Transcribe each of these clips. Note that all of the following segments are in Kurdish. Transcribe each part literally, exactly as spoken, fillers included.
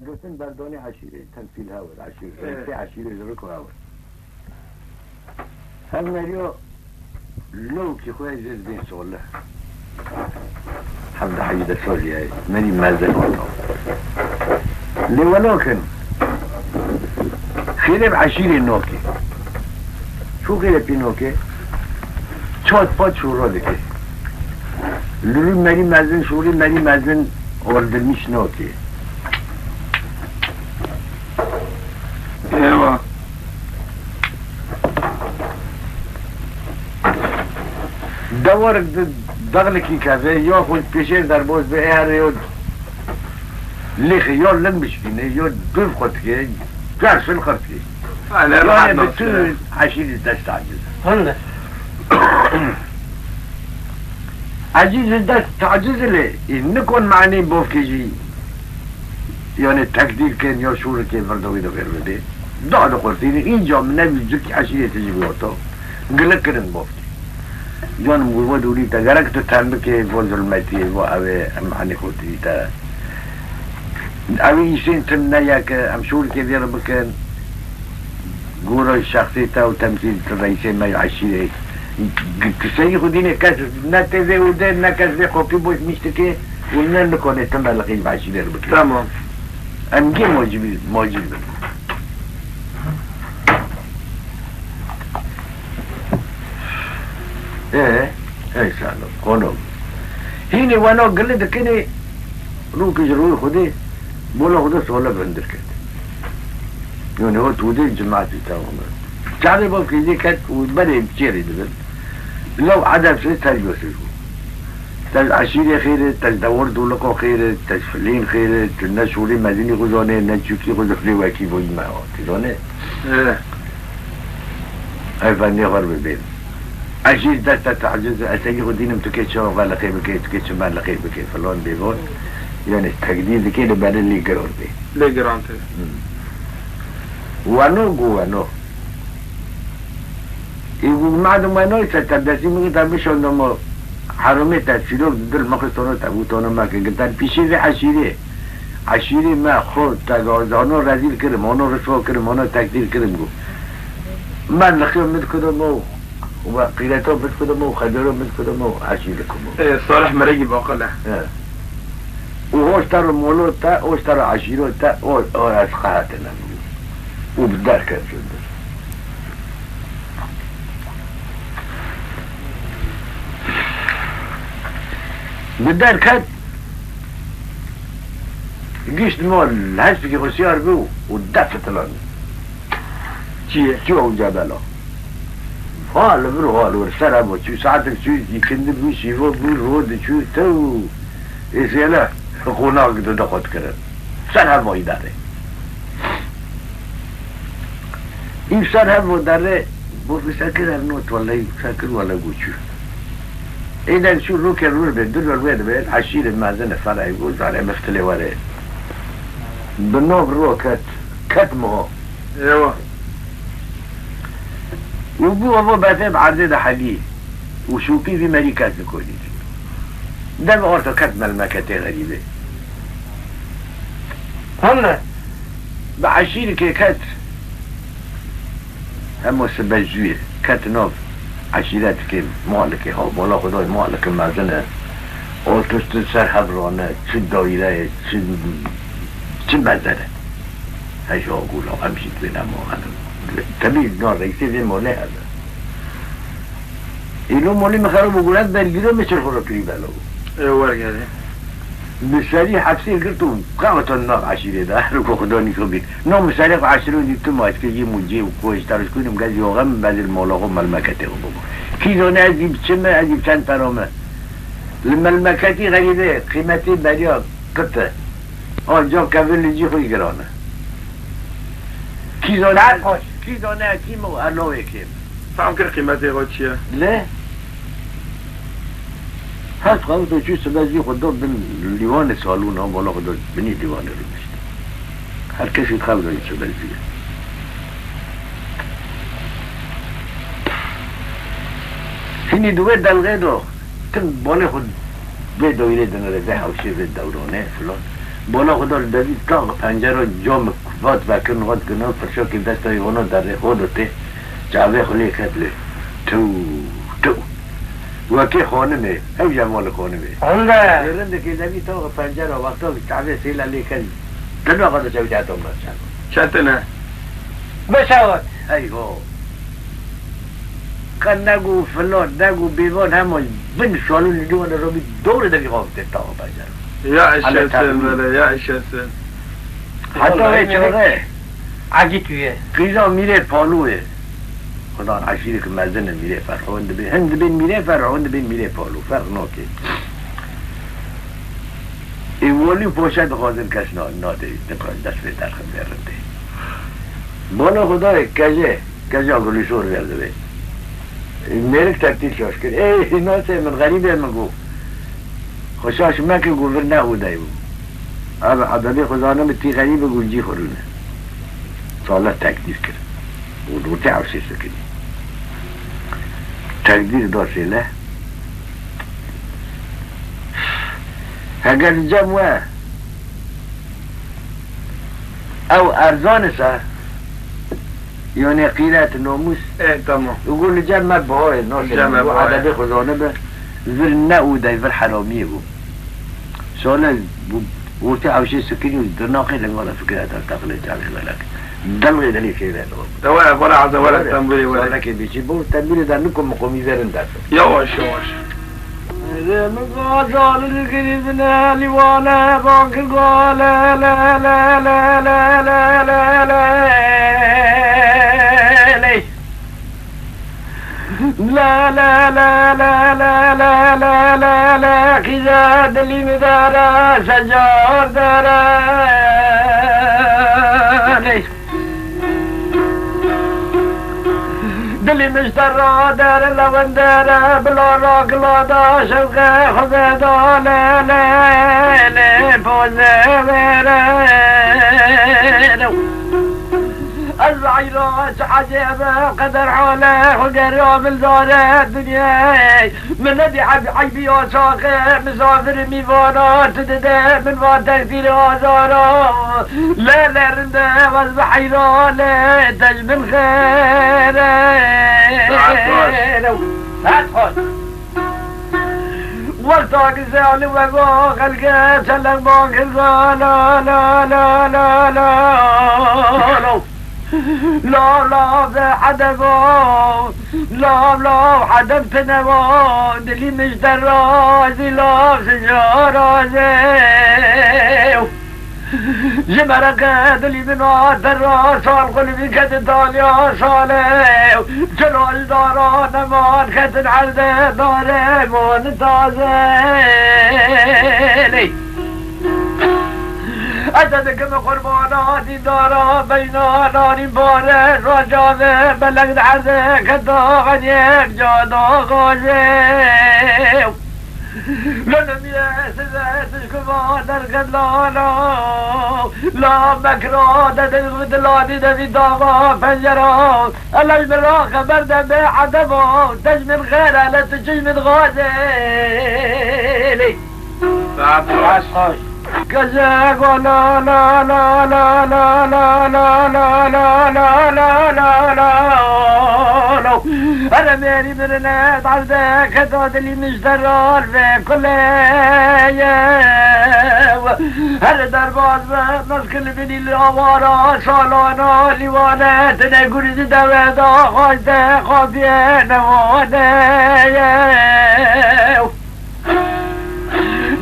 Gotin berdonê eşîrê, temsîl hew e, eşîr, Evet. reîsê eşîrê ji riko hew e. Hev meriyo lewkî xwe jê dibên sole. Hevdeh hejdeh salî ye, merî mezin orta. Lê welo kin, xêrê bi eşîrê nokê. Çû xêrê pî nokê, çat pat şûro dike. Li rû merî mezin, şûrî merî mezin, ordilmîş nokê. Ewa. Dewarek di dexlikî keve, ya xwe pêşê derbas be, ê herê yo lêxê, ya ling bişkîne, ya dûv xwe dike, çar şil xwe dike. Ane Yani rahat bütün nasıl? Aşîrî dest taciz. Hande. Aşîrî dest taciz ile, e, nikon manê bovkê jî. Yani tekdîr ken ya şûrikê vir de wî de vir bidê. Da di xurtî de, înca min nevî cik eşîrê tijî bi orto. Gilik kirin bovkê. Canım gurbe dûrî te, gerek tu tem bikê, vo zulmetiyê, vo ew ê, em henê xurtî te. Ew îşên tim ne yek e, em şûrikê vê re bikin. Gora şexsê te û temsîl tu reîsê me yê eşîrê. Gi-, tu serî xwe dînê kes ne tê vê û dê, ne kes vê kopî boş mîştikê û ne nikonê tim be li qîz eşîrê re bikê. Tamam. Em gê mocibî, mocib bin. Ee, ey salo, kono. Hînê weno gili dikinê, rûkê ji rûyê Xwedê, bola Xwedê sole vindir ket. Yonê hot wudê cemaetî tamam e. Çavê bavkê jê ket û berê çêrê dibin. Law edebsiz terbiyesiz bû. Te ji eşîrê xêr e, te ji dewar dûliqo xêr e, te ji filîn xêr e, tu ne şûrê mezinî xwe zanê, ne çûkî xwe zanê, wekî bo me hatî zanê. Ee. Ev venê xwe bibên. Ez jî dest te taciz, ez serî xwe dînim tu kê çawa veleqê bikê, tu kê çi meleqê bikê, filan bêvan. Yani tekdîr dikê li berê lê giran bê. Lê giran tê. Hmm. Weno go weno. Ê go madem weno, te te destî min te bişandamo. Heromê te çîrok di dil mixistano te bûtano me ke. Gitan pîşê vê eşîrê. Eşîrê me xwe te gazano rezîl kirim, ono riswa kirim, ono tekdîr kirim go. Me lixiyo min dikidimo, we qîreto min dikidimo, xedero min dikidimo, eşîr dikimo. Ê, Salih meregî baqile. He. Û hoş te ro molo te, hoş te ro eşîro te, o, o ez qehetine. Û bi derket şudur. Bi derket, gişt ma li hespikî xwe siyar bû û def fitilan. Çi ye? Çi ew cebela? Hal vir hal vir, ser hebo çû, saetek çû, îkindi bû, şîvo bû, ro diçû, tew, êsêle qonak dide xwe dikirin. Ser hebo îdarê. Îv ser hebo derê, bo fisekir ev not wele, sekir wele go çû. Êdek çû rûkê rûr bê, du rûr wê dibe, eşîrê mezin e, ferayî go, zarê miftilê were. Bi nov ro ket, ket miho. Ewa. Û bû evo befê bi erdê de helî. Û şûpî vî merî kes li kolî. Dev orta ket melmeketê xerîbê. Hemle. Bi eşîrikê ket. Hemo sibe jûyê. Ket nav eşîretikê, malikê, ha, mala xwe dayê, malike mezin e. Ol tiştin ser hev rane, çi daîreyê, çi, çi mezin e. Heja gula, em jî dibên em o hev. Tebî na reîsê vê malê hev e. Îlo molî min xerab û guret bergîro min çir xwe re kirî belo. Ê wergerê. Bi serî hefsê girt û qeweta nav eşîrê de, her ku xudanî xwe bît. No min serê xwe eşîro dî tu ma ez kirî mûcê û ku ez tarîş kunim gez yoxem bezir mola xwe melmeketê xwe bibo. Kî zane ez dî biçime, ez dî bi çend pera me. Li melmeketî xerîbê, qîmetê beriya qit e. Anca kevir li cî xwe giran e. Kî zane, kî zane kî me û ernawê kêm. Fam kir qîmetê xwe çi ye? Lê her xewto çû sibe zî xwe da bin lîwanê salûna, bala xwe da binî lîwanê rûnişt. Her kesî xewto sibe zî ye. Hinî di wê delxê de tim balê xwe vê dawîrê dinire, vê hewşê, vê dewranê filan. Bola xwe da li devî tax pencera camik vat vekirin, vat kirin, ew pirşakê desta wî wana derê xwe da tê, çavê xwe lê ket lê. Tû, tû. Wekê xanimê, ew jî hevalê xanimê. Hinde. Lê rindekê devî tax pencera wexta çavê sêla lê ket, di naxa da çavê heta mercan. Çetine. Bişewat. Eyho. Qe negu filan, negu bêvan hema bin şalû li dîwan de robî dorê de vî xafitê tawa bajar. Ya Hele eşesin terwî. Bele, ya eşesin. Heta Vallahi wê çaxê. Agît wî ye. Qîza mîrê Palû ye. Xudan eşîrek mezin e mîrê Ferhûn dibê. Hin dibên mîrê Ferhûn dibên mîrê Palû. Ferq nake. Ê welî poşe dixwazin kes na-, nadê, dixwazin dest pê derxin vê rindê. Bala Xwedayê kejê. Keja gulî sor ver divê. Mêrik tekdîr şaş kir. Ê, nasê min xerîbê min got. Xwe şaş meke got vir ne ûdey bû. Abi edebê xwe zanim tî xerîbê got cî xwe rûne. Salih tekdîr kir. Û dotê ewsê sikirî. Tekdîr da sêle. Heger li cem we Ew erzan e se? Yanê qîret, nomûs. E, tamam. Û got li cem me biha ye, nasê Cem me me biha ye. Edebê xwe zanibe. Vir ne ûdey, vir heramiyê bû. Sale bû, ortê ewşê sikirî û dirnaqê lingala fikir ete teqlê çavê belek. Dilê dilê kêle lo. Te were, were, eze were, Were. Tembûrê were. Salekê bîçî bû, tembûrê de niko miqomî verin derse. Yavaş, yavaş. Rêmika zalil girîbine lîwane bakir gale le le le le le le le le ley. Le le le le le le le le le qîze dilî mi dere secar dere ley. Dilî min ji te radere lewendere, bila rakila da şewqe xwe veda le le le poze vere. Ez heyran çi ecêb e qeder hale xwe gera min zare dinyê. Min nedî eb-, eybî ya çaxê, misafir mîvana tu dide, min va tekdîr azara. Le, le, rinde, ez bi heyranê, te ji min xêr e. Saet xweş. Saet xweş. Wexta ki zeali wego xelke çelek bakir ga, la, la, la. Lav, lav, edebo, lav, lav, edeb tinevo, dilî min ji te razî, lav, ji te razî. Ji mereke dilî min a te ra sal xulibî ketin taliya salê. Çilo ji dara neman ketin erdê darê mon tazê. Lê. Ez te dikim qurbana dîndara beyna nanî bare racave belek di erdê keta xeniyek cada xazê. Lo nemîye size tişkuma derket lala. La mekra de dil dilanî de vî dava pencera. Elej min ra xeber de bê edeba. Te ji min xêr ele tu çi ji min dixwazê. Lê. Saet xweş. Saet xweş. Gece go la la la. Here mêrî birine derde keta dilî min ji te re alve kuleye. Here derbaz be mezkil binî li awara salana lîwane tine gurî di deve da xwaşte xafiye newane.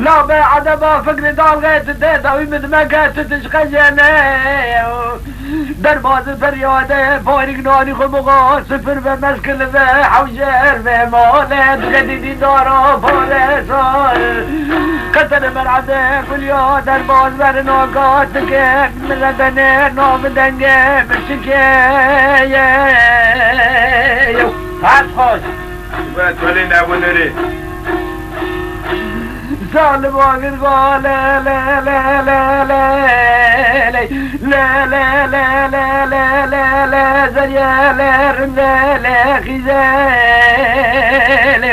Nabe edeba fikrê dalxê tu tê dawî min meke tu tişqejêne. Derbazî feryade parîk nanî xwe bixwe sifir ve mezkil ve hewcer ve male dixedî dîdara pare sar. Qetere merade xuliya derbaz verin agat dike min re denê nav denge min şikeye. Hat xweş. Be tolê nebûnerê. Zalim agir va le le le le le le le le le le le le le zeriye le rinde le xize le.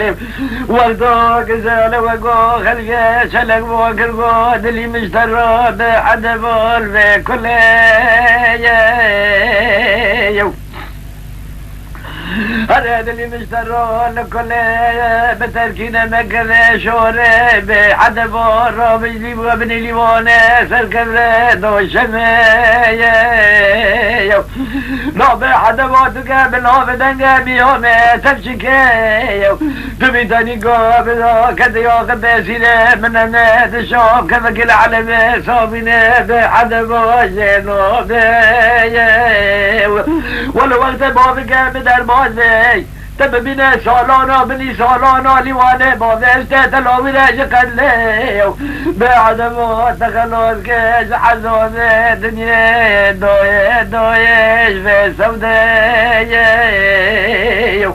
lê. Wexto ki zele we go xelke çelek bo kir go dilî min ji te re bi edeb ol ve kulê ye. Here dilî min ji te re li kulê ye, bi terkî ne mekeve şore, bi edeb ol re bijlî we binî lîwane serkevre doşeme ye. Navê hedeva tu ke bi navê denge biyame tevçike yew. Tu bî tenî gavira kediya xi besîre min ne dişam kevekî li eleme sabîne bi hedeva jê navê yew. Wele wextê bavike bi derbaz bey. Te bibîne salana binî salana lîwane bavê ez te telawîre ji qedlê yew. Bi edeba te xelas ke ji ezabê dinyê doyê doyê ji vê sewdeyê yew.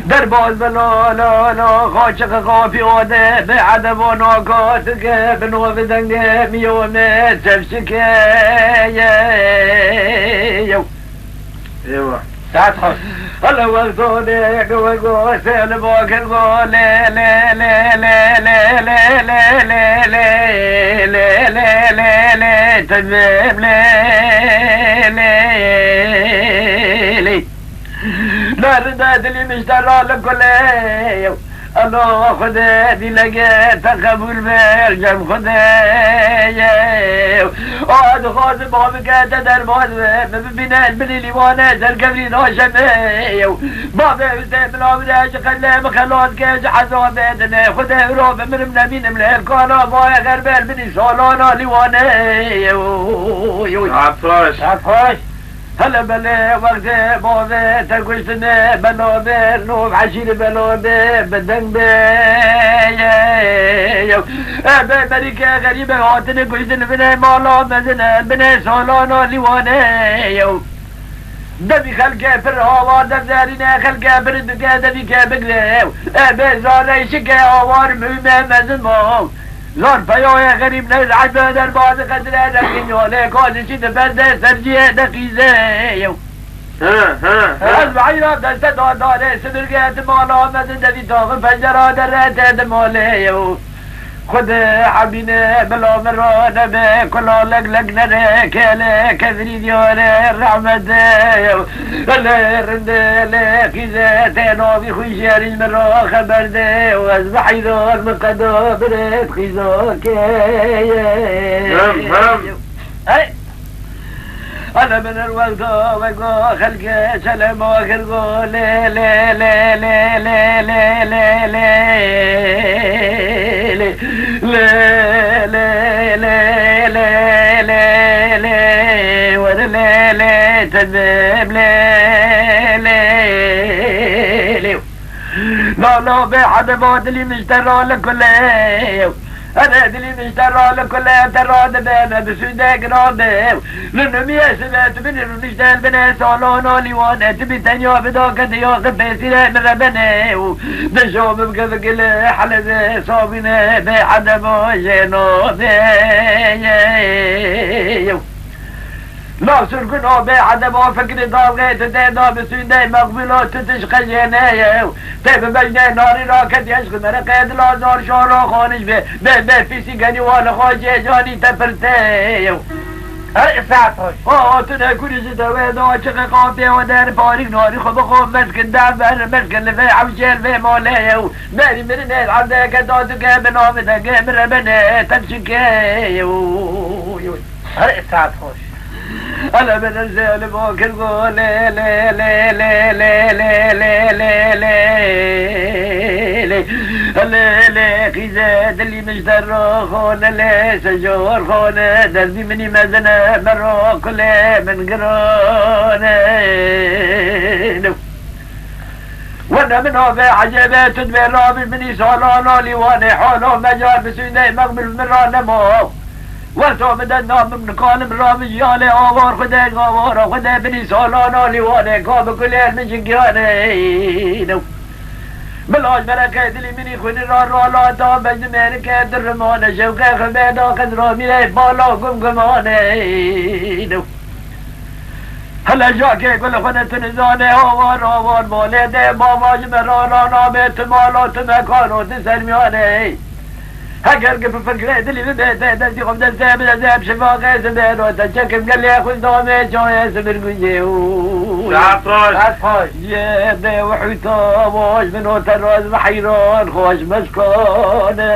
Derbaz be la la la xaçiq xafî ode bi edeba naka dike bi novê dengê miyome çevşike yew. Êwa. Saet xweş. Hele wexto de go go sel bakir go le le le le le le le le le le le le le tevim le le le. Lerinde dilî miştera li kulê. Elo Xwedê dîlege te qebûl be cem Xwedê ye. O dixwazim bavike te derbaz be, min bibîne binî lîwane serkevrî naşeme ye. Bavê Husê bila wire ji qedlê min xelas ke ji ezabê dine. Xwedê wiro bi mirim nemînim lê kana vayê xerbel binî salana lîwane ye. Saet xweş. Saet xweş. Hele belê wextê bavê te kuştine bela be nov eşîrê bela be bi deng be ye. E be berîke xerîbe hatine kuştin binê mala mezine binê salana lîwane ye. Devî xelke pir hawa dev derîne xelke pir dike devî ke bigre. E be zareyşike awar müme mezin ma. Zor peyoye xerîb ne ecbe derbazî qedire rengîn yo lê kozî çî di berde serciyê de qîze yew. He he he. Ez bi eyra deste dadare simirge di mala me di devî taxi pencera dere te di malê yew. Xwedê hebîne bila min ra nebe, kula leg leg nere, kele kezrî diyare rehmete. Lê rinde lê qîze tê navî xwîşerî min ra xeber de. Ez bi heyran min qeda birêt qîza keye. Hem, hem. Hey! Ana min her wexta wego xelke çelema kir go lê, lê, lê, lê, lê, lê, lê, lê, lê, lê, lê, lê, lê, lê, lê, lê, were lê, lê, tebim lê, lê, lê. Lala bê hedeba dilî min ji te ra li kulê. Ere dilî min ji te ra li kulê, te ra dibe me bi sûdê giran de. Li nimiyê sibe tu binî rûnişte li binê salona lîwane, tu bî tenya bi daketiya xi pêsîrê min re benê û dişo min bike bi gilê helezê sabîne bê hedeba jê nabê. Lav sirgûn o bê edeba fikrê dalxê tu tê da bi sûdê meqbûlo tu tişqejêne ye. Tê bi bejnê narî raketî eşq mereqê dila zor şoro xoniş bê. Bê, bê pîsî genî wa li xwe jê canî te pirtê ye. Her îsa xweş. O, o, tu ne kurî ji dewê da çiqe qapê o der parîk narî xwe bi xwe meskin der ber meskin li vê hewşê li vê malê ye. Berî mirinê erdeke da tu ke bi navê dengê min re benê tevşikê ye. Her îsa xweş. Hele min zêlim o kir go lê, lê, lê, lê, lê, lê, lê, lê, lê, lê, lê, lê, lê, qîze dilî min ji te ro xone lê, sejor xone, derdî minî mezine, me ro kulê min girone. Wene min ave ecebe tu dibê rabî minî salano lîwanê holo mecar bi sûdê meqbil min ra nemo. Werto min de nam min kalim rabî yalê avar xwedê gavara xwedê binî salano lîwanê ka bi kulêr min ji giyanê. Bilaj mereqê dilî minî xwinî ra rala da bejdi mêrike dirimane şewqê xwebê da qedra mîrê bala gum gumane. Hele jakê gul xwe ne tu nizane, awan, awan, malê de bava ji me ra, ra nabê tu mala tu mekano tu sermiyane. Heger ki bi fikrê dilî bibê te, destî xwe bi destê bide, ze bi şifa qê sibê, no te çekim gelê xwe damê çayê sibir gundê û. Saet xweş. Saet xweş. Yê dê û hûta baş min o te raz bi heyran xweş meskane.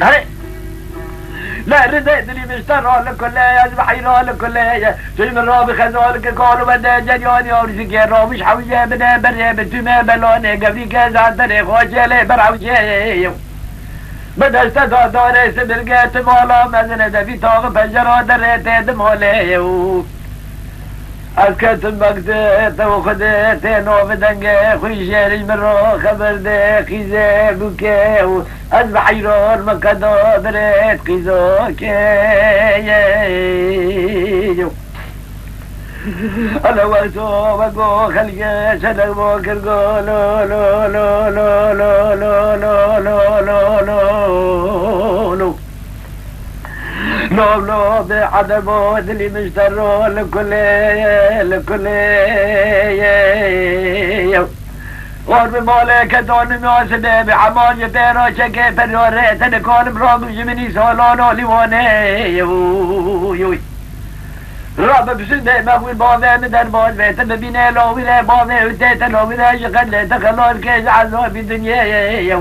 Herê. Lê ridê dilî min ji te ra li kule ye, ez bi heyra li kule ye. Tu ji min ra bi xezal ki kal û bende ceryanî ewrîzikê rawîş hewce bine berê bi tûmê belanê gevrîke zaterê xweşê lê ber hewce ye. Bi deste da darê simirge tu mala mezine de vî taxi pencera derê tê di malê ye û. Ez ketim bextê te û Xwedê tê navê dengê xwîşerî min ra xeber de qîzê bûke û ez bi heyran me qeda birêt qîzokê ye. Ele wexto wego xelke çelek bo kir go lo lo lo lo lo lo lo lo lo lo lo lo lo lo. Lo, lo, bê edebo dilî min ji te ro li kulê ye, li kulê ye, ye. Or bi malê ke donim ya sibê bi eman ji pê ra çekê peryorê te dikanim rabim ji minî salano lîwanê ye, yo, yo. Rabe bi sindê me wî bavê min derbaz bê, te bibîne lawî re bavê û tê te lawî re ji qedlê te xelas ke ji ezabî dinyê ye, yo.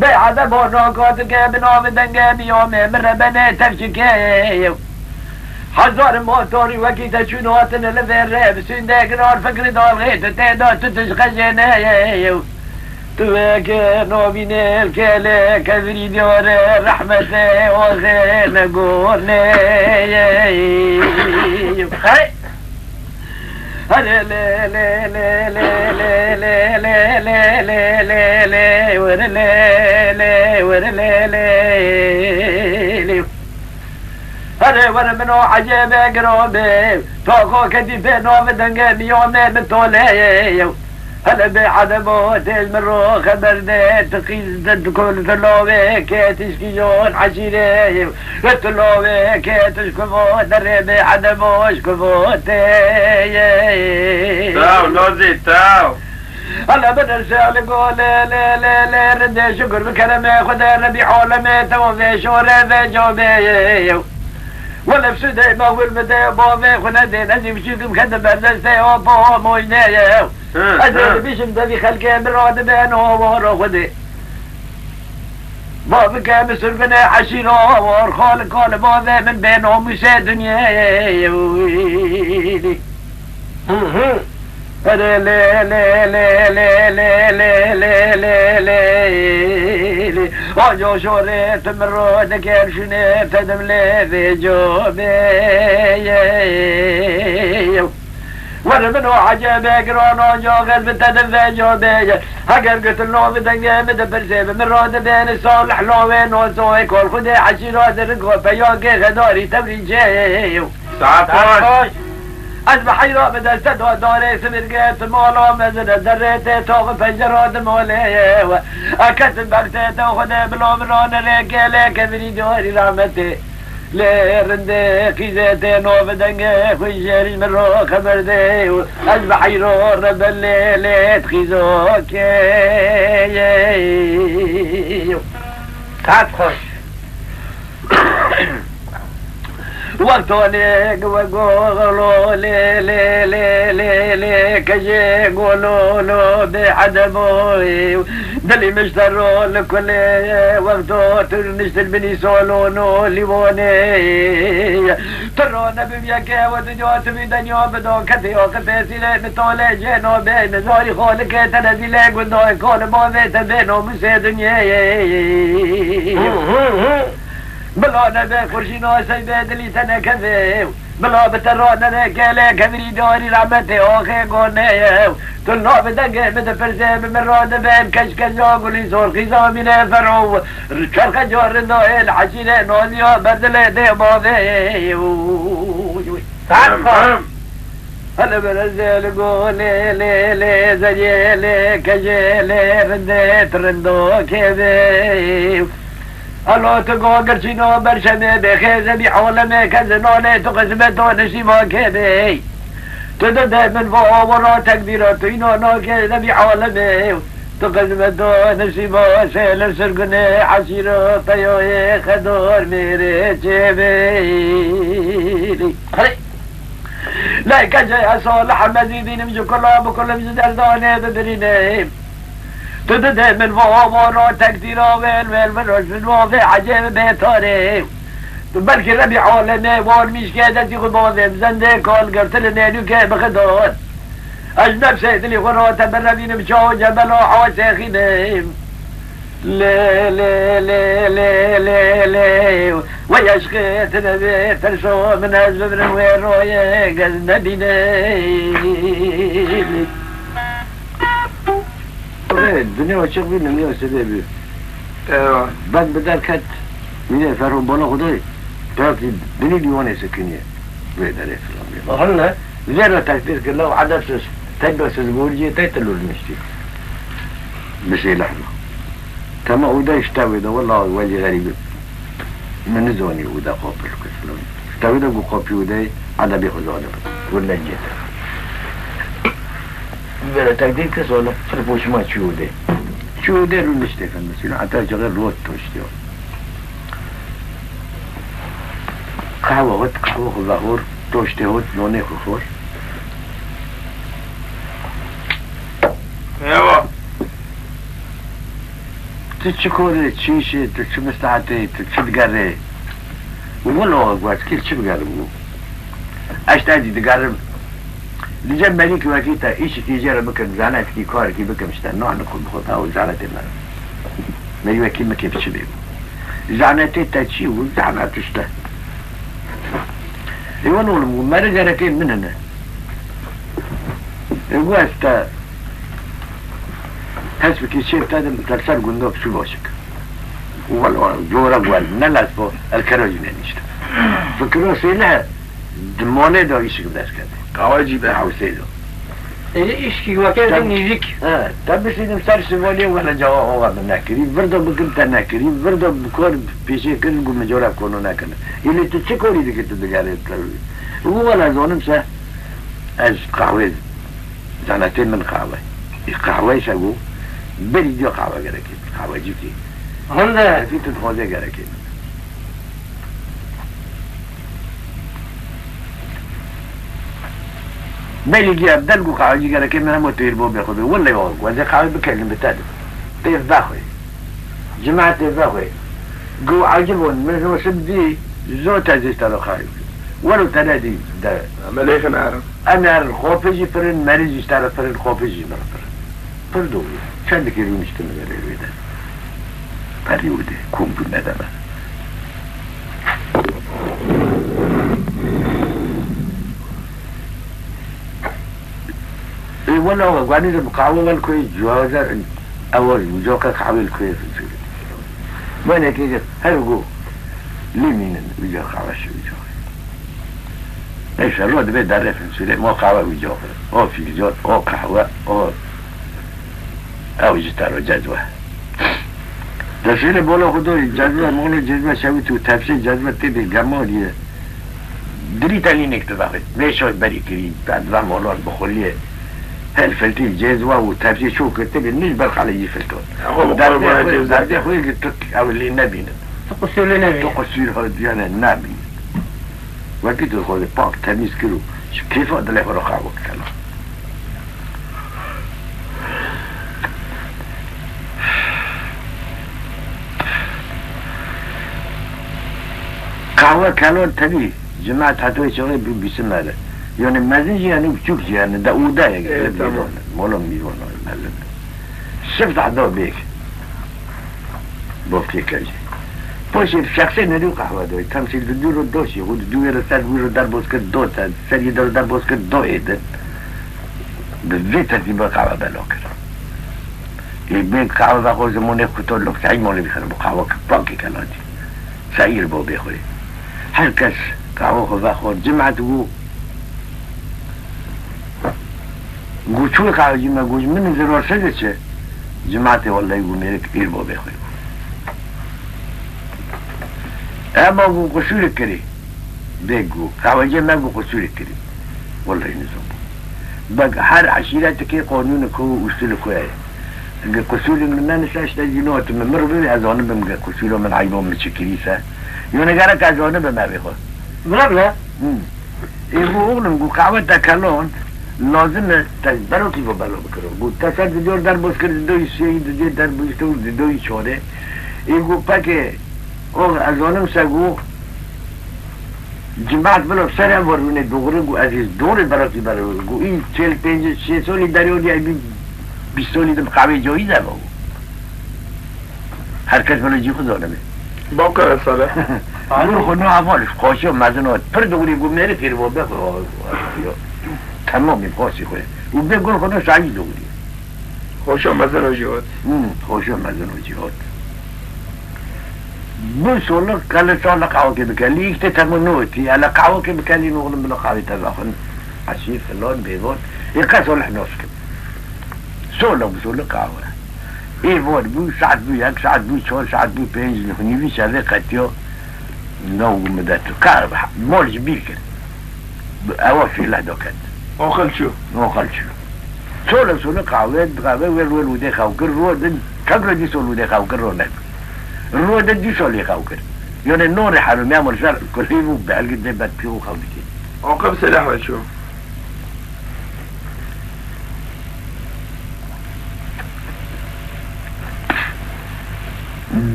Bê edebo nakatike bi navê dengê miyamê min re benê tevşikê ye, yo. Hezar motorî wekî te çûn hatine li vê rê, bi sûndê giran fikrî dalxê tu tê de tu tişqejê neyê. Tu weke navînê kele kevirî diyare rehmetê oxê negonê. Hey! Here lê lê lê lê lê lê lê lê lê lê lê lê were lê lê were lê lê lê. Here were min o ecêbê giran bê. Toxo ketî pê navê dengê miyonê min tolê. Hele bê edebo têj min ro xeber de, tu qîz de tu kul tu lawê ke tişkî jon eşîrê. Tu lawê ke tişkuvo derê bê edebo şkuvo tê. Taw, Nozî, taw. Hele binirse li go lê, lê, lê, lê, rindê şukir bi keremê Xwedê Rebî alemê, tewa vê şorê vê camê. Welef sudê mexwil bide, bavê xwe nedê, ez ê biçûkim ketim ber destê apa moynê. Hı, Ez ê hı. dibîşim devî xelkê min radibên hawara Xwedê. Bavike min sirgûnê eşîra war, xalika li bavê min bênamûsê dinyê. Hı hı. Erê lê, lê, lê, lê, lê, lê, lê, lê, lê, lê, lê. Aca şorê tu min ro dikir şûnê te dim lê vê camê. Were min o ecebe giran aca xez bi te dim vê camê. Heger gotin navê dengê min dipirsê bi min ro dibêne Salih lawê nozoyê kol Xwedê eşîra dirik xwe peyakê xedarî tevlî cê. Saet xweş. Ez bi heyra bi deste da darê simirgê tu mala mezin e derê tê taxi pencera di malê ye we. Eketin bextê te Xwedê bila min ranirê kêlê kevirî diwarî rahmetê. Lê rindê qîzê tê navê dengê xwe jêrî min ro xeber dê û ez bi heyra rebelê lê dixîzo kê. Saet xweş. Wextanê we golo lê, lê, lê, lê, lê, kejê golo lo bê edebo. Dilî min ji te ro li kulê wexto tu niştin binî solono lîwanê. Tu ro nebim yeke we dinya tu bî denya bido ketê ya qitê sîlê mi tolê cê no bê nizarî xalikê te nezîlê gundayê kol bavê te bê namusê dinyê. Bila nebe xurşîna seybê dilî te nekeve. Bila bi te ra nere kele kevirî darî rahmetê axê gonê. Tu navê dengê min dipirsê bi min ra dibên keşkeşa gulî zor xîza mînê fero. Çerxe carinda ê li hecîrê naziya berdilê dê bavê. Saet xwe. Hele berezê li go lê, lê, lê, zeriyê lê, kejê lê, rindê tirindo kêvê. Elo tu go girçîno berşemê bê xêze bî alemê ke zinanê tu qismeto nisîba kêvê. Tu dide min va awara tekbîra tu îna nakê ze bî alemê. Tu qismeto nisîba sêlir sirgunê hesîro peyoyê xedor mêrê çêvê. Lê kece ez Salih Hemedî bînim ji kula bikulim ji derdanê bibirînim. Tu didê min va avara tekdîra wêl wêl min roj min wavê ecêb bê tarê. Tu belkî Rebî alemê war mîşkê destî xwe bavê bi zendê kal girtin nêlûkê bixidon. Ez nefsê dilî xwe ra te birevînim çawa cebela asê xînim. Lê, lê, lê, lê, lê, lê. Wey eşqê tine bê, terso min ez bibrim wê royê gez nebîne. Wê, dinya açık bî, dinya sede bî. Eyvah. Ben bi derket, mînê ferro bala xwe de, peyakî binî dîwanê sekiniye. Wê derê filan bî. Hal ne? Zerre tekbîr kir, law edebsiz, terbiyesiz, gorciye, tey telur niştî. Bi sê lehma. Tema û de işte wê de, wela welî xerîbî. Min nizanî û de qapil kir filan. İşte wê de ku qapî û de edebî xwe zane bin. Wille cête. Vere tekdîr kir, sonra fir poşima çû û de. Çû û de rû niştê fin, mesela, heta cixê rot to işte. Qehwe hot, qehwe xwe vehor, toştê hot, nonê xwe xor. Ewa. Tu çi korê, çi îşê, tu çi mistehetê, tu çi digerê? Wilo got, kî çi bigerim bû? Ez te dî digerim. Li cem merîkî wekî te îşikî jê re bikim, zanetîkî karekî bikim, işte, na nikum xwe te û zanetê me. Merî wekî min kêf çi bê bû. Zanetê te çi bû? Zanet işte. Ê wan olim bû, merî gerekê min hene. Ê gu ez te hespikî çê te dim, te ser gunda biçû başik. Wala, cora gu ez ne lesbo, el kero jî nenişte. Fikiro sê ne, di malê de îşik dest kete. Kawa cî be. Hewsê de. Êdî îşkî weke Tem- de nîvîk. He, te bişînim ser şivalê wele cava ava min nekirî, virdo bikim te nekirî, virdo bi kor pêşê kirin ku min cora kono nekirin. Yê lê tu çi korî dikî tu digerê te? Û wele zonim se ez qahwê, zanetê min qahwe. Qehweyê se go, berî diya qehwe gerekê. Qehwecîkê. Hinde. Hevî tu dixwaze gerekê. Belî diya del go qehwecî gerekê, min hema tu hêr bo bê xwe bê. Wellay wa, wezê qehwe bikelin bi te de. Tê vexwe. Cima tê vexwe. Go ecibon, min o sib dî, zor te zê te re qehwe. Wero te ne dî de. Em ê lêxin erin. Em ê erin xopê jî firin, merî jî ji te re firin, xopê jî ji min re firin. Pir dûr. Çendekî rûniştine berê wê de. Perî wê de, kom bû nedeme. Ê, wela, we, gwanî de bi qahwe wel koyê ciwaze, ew, coka qahwê li koyê. Wenekê her go lê mînin, wî ca qahwe şi wî ca. Neyse, lo dibê derrê finsûrê, mo qahwe wî ca. O fîlcan, o qehwe, o ew ji te re cezwe. Destêrê bola xwe dorî, cezve, molo cezve şewit û tepşê cezve tê bê gemariye. Dirî te lînek didaxê. Vê şoy berî kirî, te didan molan bi xuliyê. Her filtî cezve û tepşê şo kir tê bê, nij ber xalê yî filton. Xwe bi Derdê xwe, cezve. Derdê xwe li tu ew lê nebînin. Tu qusûr lê nebînin. Tu qusûr xwe diyane nebînin. Wekî tu xwe pak temîz kir û ji kêfa dilê xwe re qehwe kir. Qehwe kelon tevî, cimat hetoyê çaxê bi bîsime re. Yanî mezin jî yanî biçûk jî yanî de û de ye, Ê, gelek tamam. Mîvan, molo mîvan mezin. Şift heta bêk. Bofkê kevcî. Poşê şexsê nerî û qehwe doyê. Temsîl di dû ro doşî, xwe di dû wê re ser wî ro derboz kir do te, ser yê de ro derboz kir do ê din. Bi vê tertîba qehwe belo kir. Ê bê qehwe vexwe zimonê xwe to lok sehî molê bixin, bi qehwe ki pakê kelatî. Sehîr bo bê xwe. Her kes qehwe xwe vexwe, cimat û Got, çû qehwecî me, got, ji min ziror se de çi? Cimatê wellahî got, mêrik êr bo bê xwe. Ema got, qusûrek kirî. Bê got, qehwecê me got, qusûrek kirî. Wellahî nizam. Bak, her eşîretekê qanûnek û usulek xwe ye. Ge qusûrê min nenise, işte, jî notime. Min re bibê, ez zanibim ge qusûra min, eyba min çi kirîse. Yone gerek ez zanibim evê xwe. Bira, bira. Hmm. Ê, got, oxlim, got, qehwe te kelon, lazim e, te berokî bo belo bikiro. Got, te ser di dor derboz kir, di doyî sêyî, di dê derboz kir, di doyî çorê. Ê, got, pekê, ox, ez zanim se, got, cimat bilo ser ev werûnê doğru, got, ez ê dorê berokî bero. Got, î çêl pêncî şêst solî derê olî, ey bî bîst solî de bi qehwê cayîz e, got. Her kes wele cî xwe zanibê. Bawka Esale. Gul xwe no heval, xoşo mezin ot. Pir dûrî bû, mêrê fêr bo, bê xwe, yo. Temamî xosî xwe. Û bê gul xwe no şahî dûrî. Xoşo mezin o jî ot. Hmm, xoşo mezin o jî ot. Bu soluk kele soluk qawkê bikelî, işte temam notî. Hele qawkê bikelî, oğlum, bila qawê te zaxin. Aşî, filan, bêvan. Ê qe solih nos kim. Soluk bi soluk qawe. Ê vor bû, saet bû yek, saet bû çar, saet bû pênc, nîvî şevê qetiya nav û midet. Ka mol ji bîr kir. Ewa fêle doket. Oxil çû. Oxil çû. Sole sole qawe, qawe wê rol û dê xew kir, ro din, kevre dî sol û dê xew kir, ro nebû. Ro de dî solê xew kir. Yone norê herûmiya mol ser kulî bû, belgî dê bet pî û xew dikê. Oxil silah ve çû.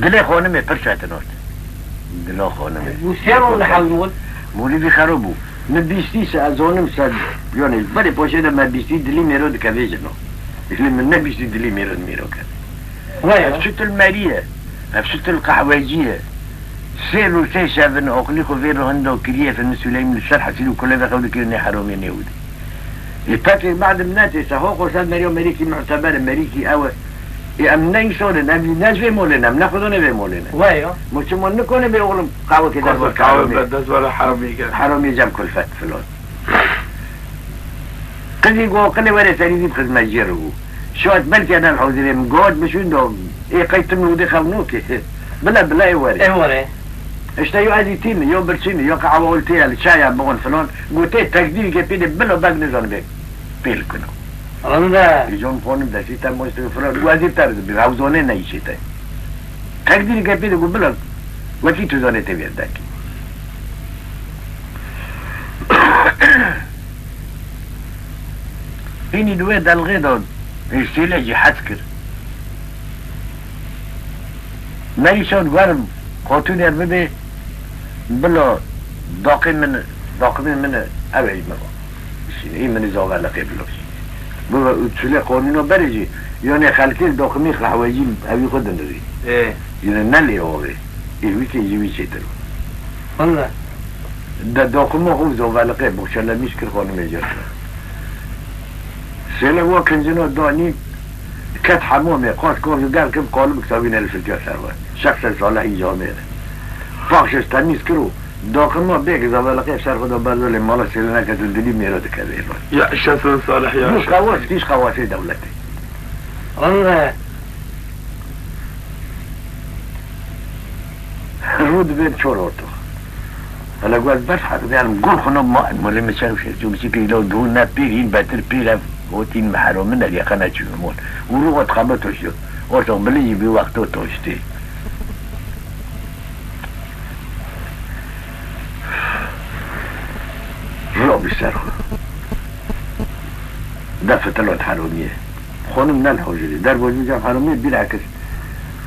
Dilê xanimê pir çetin ot. Dila xanimê. Û sê roj li hewl bûn? Mûlîdî xero bû. Min bîstî se, ez zonim se, yanî berê poşê de me bîstî dilî mêro dikevêjin o. Lê min nebîstî dilî mêro di mêro kevê. Waya. Ev çi til merî ye? Ev çi til qehwecî ye? Sê roj sê şev in, oxlî xwe vê ro hindo kiriye, fin Süleyman li ser hesîl û kulê ve xew dikir nê heromê nê wudî. Ê pekê madem netêse, ho xwe ser meriya merîkî muteber e, merîkî ew e. Ê em ne îsor in, em ne ji vê molê ne, em ne xwedonê vê molê ne. Waya. Mo çima nikone bê oğlum qawekê derbar kahve be, dest were heromî ger. Heromî cem kulfet filan. Qizî go qilê were serî dî xizmetcî re bû. Şat belkî ena hozirê min got bişûn do. Ê qey tim û dê xew nokê. Bila bila ê were. Ê were. İşte yo ezî tî min, yo birçî min, yo qehwe oltê ye, li çaya bigon filan. Gotê tekdîrî ke pê de bilo beg nizan bê. Pêl kuna. Rinde. Îjon xanim destî te maç dike filan. Û ez ê te re dibînim. Ew zane ne îşê te. Teqdîrê ke pê de got bila wekî tu zanê tê vê dekî. Hînî di wê delxê de Hêştêle jî hez kir. Merîşan werim, xatûnê bibê, bila daqê min, daqimê min e, ew ê ji min re. Şînê, ê min ê zaveliqê bila şînê. Bibe û çilê qanûna berê jî, yanê xelkê li daqimê qehwecî evî xwe dinirî. Ê. Yine ne lê avê. Ê wî kê ji wî çêtir. Welle. De daqima xwe zaveliqê, boxçelemîş kir xanimê jê re. Sêle wa kincina danî, ket hemamê, qas kar ji derkim, qalib kitavîne li filtiya ser we. Şexsê Salihî camêre. Paxşiş temîz kir û daqima bêk zaveliqê ser xwe da berda lê mala sêle neke tu dilî mêra dikeve êvan. Yaşasın Salih, yaşasın. Qewas tîş qewasê dewletê. Rû dibên çor orto. Hele got berf heq diyarim gul xuna ma murê mi çew şer çû biçî kîlo dû ne pîr hîn betir pîr ev hotîn mi heromin el yaqana çû mon. Û rû got xabe toşyo. Orto bilî jî bi wexto toştê. Rû bi ser xwe. De fitilot heromiyê. Xanim ne li hojirî. Derbozî cem heromiyê bîra kir.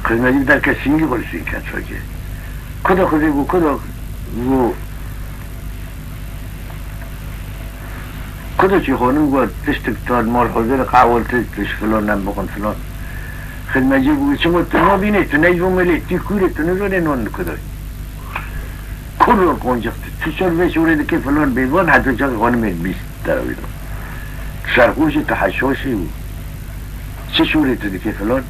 Xizmetî derke sîngî xwe li sîng ket çokê. Kudo xizê bû, kudo bû. Kudo çî xanim got, tiştik tan mal hojirî qawil tişt, tişt filan nem bixwin filan. Xizmetî bû, çi got, tu nabînê, tu neyvû milê, tu kûrê, tu nizanê non li kudo. Kurlo qoncik, tu çor vê şorê dikê filan bêvan, heta çak xanimê bîst. Derew îro. Serxoşî tu heşoşî û çi şûrê tu dikê filan.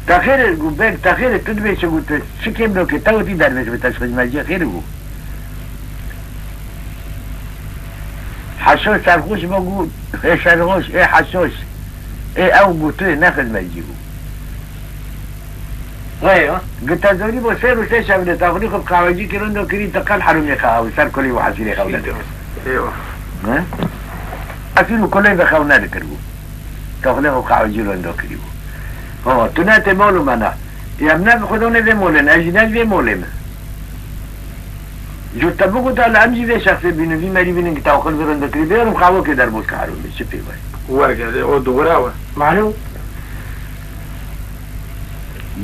Te xêr e, got beg, te xêr e, tu dibê çi got, tu çi kêm nokê, te wetî derbêj be, te ji xizmetiya xêr e, got. Heşoş serxoş be, got, ê serxoş, ê heşoş, ê ew got, tu ne xizmetçî, got. Wê ya. Gi te zanî bo sê roj sê şev li taxlî xwe bi qehwecî kirin do kirî, te qel herûmê xewa û ser kulê û hesîrê xew nedikir. Eywa. Ne? Hesîr û kulê ve xew nedikir bû. Taxlê xwe bi qehwecî rind do kirî bû. Ha, tu ne tê mal û mena. Ê em ne bi xwe donê vê molê ne, ez jî ne ji vê molê me. Ji te bigota li em jî vê şexsê bînin, vî merî bînin ki tawxil virin dikirî, bêrim qawokê derbos ke herûmê, çi pê wayê? Wergerdê, o dogre we. Malûm.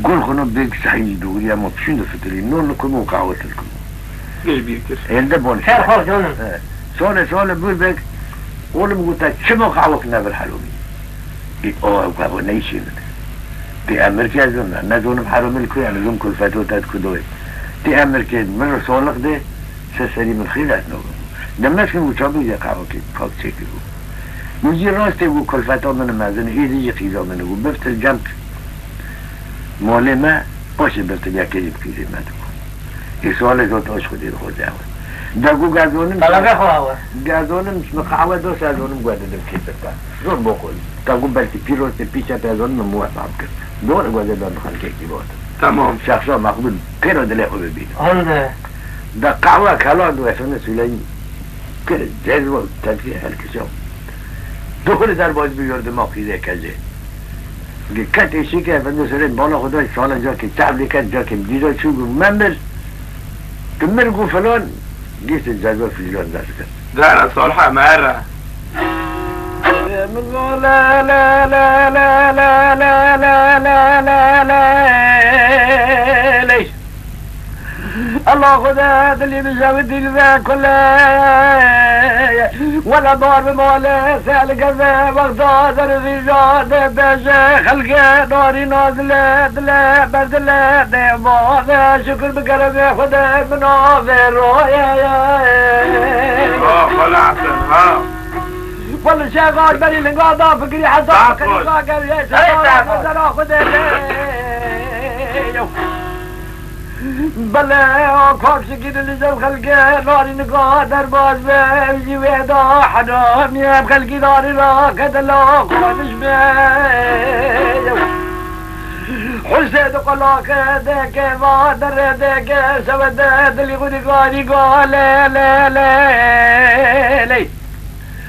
Gul xunu bêg sehî ji dogriya me pişûn difitirî, non li kum û qawet li kum. Giş bîr kir. Êlde bon. Ser xwe canım. He. Sole sole bûr bêg, olim gota çima qawok nevir herûmî. Ê, o ew gavo neyşînin. Tê emir ke ez ne, ne zonim herûmî li ku ye, ne zon kulfeto te di ku doyê. Tê emir ke min re solix de, se serî min xîret no. Demeskin û çabî de qavo ke pak çekir bû. Min jî rastê bû kulfeta min mezin, êdî jî qîza min bû. Biftir cem molê me, paşê biftir yekê jî bi qîzê me dibû. Îsvalê zot oş xwedî dixweze ew. De gu gazonim Talebe xwe ew e. Gazonim mi qehwe do sezonim guhedidim kêfir te. Zor bokul. Te gu belkî pîroz te pîçe te zonim mi muwe fam kir. Doğru guhede ben xelkekî bot. Tamam. Şexsa maqbul pêro dilê xwe bibîne. Hande. De qehwe kelan do efendim Süleyman. Kir cezve tepsi helkişa. Doğru derbaz bir yorduma qîzê kezê. Di ketê şîkê efendî serê bala xwe da sala cakê çavlê ket cakê dîza çû gu me mir. Tu mir gu filan, dîstin ceza fîlan dest kir. Dara salha me re. Lê. Allah Xuda dilî bi jewitî li ve kule. Wele bar bi male se li geze wexta zervîja de beje xelke darî nazile dile berdile de bade şükür bi keremê Xude min ave roye. Ha, xwe ne Hesen, ha. Wele şex berî linga da fikirî heta fikirî da gevye şex zera Xude. Bele, o komşu gidin li ser xelkê, narînika derbaz be, ew jî wê da heramî, em xelkî narîna kedela xwe dişme. Husê di qulakê deke, va derê deke, sewede dilî xwe dikarî gale, le, le, ley.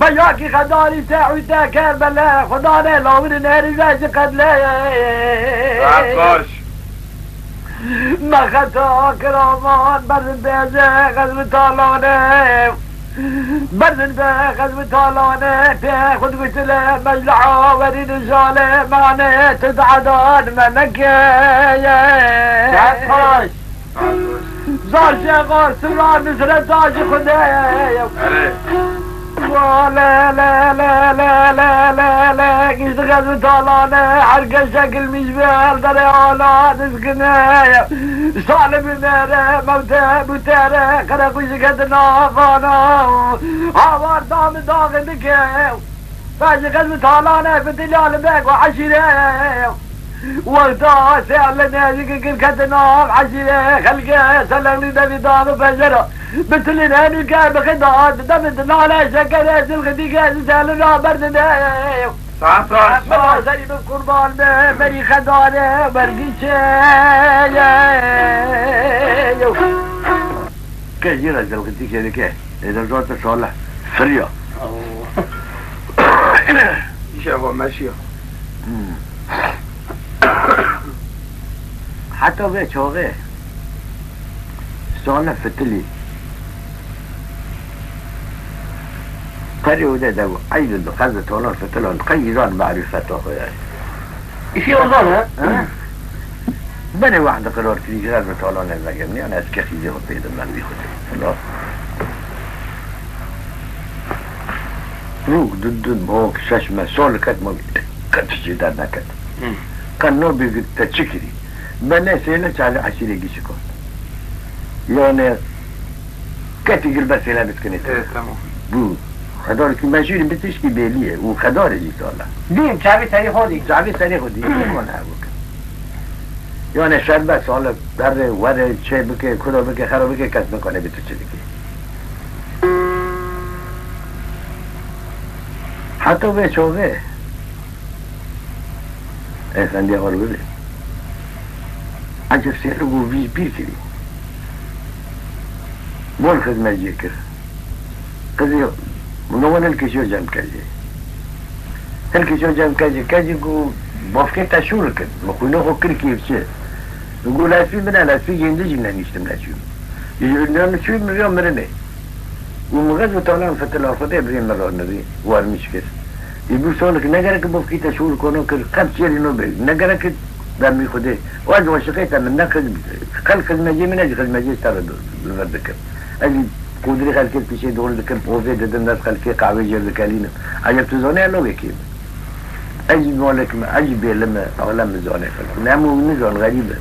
Peyakî xedarî te û te Kerbele, Xwedane lawirî nerî ve ji qedleye. Saet baş. Me xeta kiraman berzin bêje xezm talane. Berzin be xezm talane, pê xwe digotile mecliha werî dijale mane, tu dadan me nekeye. Saet baş. Zar şêxar sira nusreta ji Xwedê ye. Erê. Wa le, le, le, le, le, le, le, le, gişt xezm talane, her keşe kilmîş bi her derê ala dizgine. Salim nere, mewte bu tere, qereqû ji ketina vana. Hawar dam daxi dike. Bejixin û talane fitilya li beg û eşîre. Wexta sê li nêzîkî kir ketin av eşîre. Xelkê Seleglî devî dan û pejera. Bi tilî nenûke bi xida, devî di nane şekere, zilxidîke ji selin ra berdide. Saet baş. Bela serî min qurban be, berî xedare, bergî çê. Ke jî re zilxidîke dike. Ê, de zor te sale. Firiya. Îşe xwe meşiya. Hmm. Heta vê çaxê sale fitilî. Perê û de de ey di xez û talan fitilan qey îzan marîfeta xwe ye. Îşî ozan e? Ha? Berê wehd qerar kirî ji xez û talan ez vegerim. Yanî ez kexî zê xwe pê de mervî xwe de. Filo. Rûk, du, du, mok, şeş me, sol ket me, ket çi derneket. Hı. Qe no bî te çi kirî? Be ne sêle çavê eşîrê gişi kon. Yanî ketî gil be sêle bitkinê te. Evet, tamam. Bu xedar ki meşhur bi tişkî bêlî ye. Û xedar jî sala. Dîm çavê serê xwe dî. Çavê serê xwe dî. Kon her bike. Yanî şerbet sala berre were çê bike, kuda bike, xera bike, kes nikane bi tu çi dike. Heta vê çavê. Efendiya Arwilê. Ecêb sêr û vî bîr kirî. Bol xizmetiyê kir. Qizê, min wan hilkişiyo cem kecê. Hilkişiyo cem kecê. Kecê ku bavkê te şûr kir. Min xwîno xwe kir kêfçi. Got, lespî min e, lespî gêndî jî nenîştim neçûm. Ji ündan çû min riya mirinê. Û min xez û talan fitila Xwedê birê min ranirî, warmîş kir. Ê bû salek ne gerek bavkî te şûr kono kir, qet çêrî no bê, ne gerek demî Xwedê. Û ez aşiqê te min ne xiz-, xelk xizmecê min e, ji xizmecê ji te re li vir dikim. Ez jî qudirî xelkê pîşê dor dikim, ovê didim dest xelkê, qehwê jê dikelînim. Ecêb tu zanî ez lawê kê me? Ez jî malek me, ez jî bêli me, alem min zanê filan. Ne hemû nizan, xerîb e.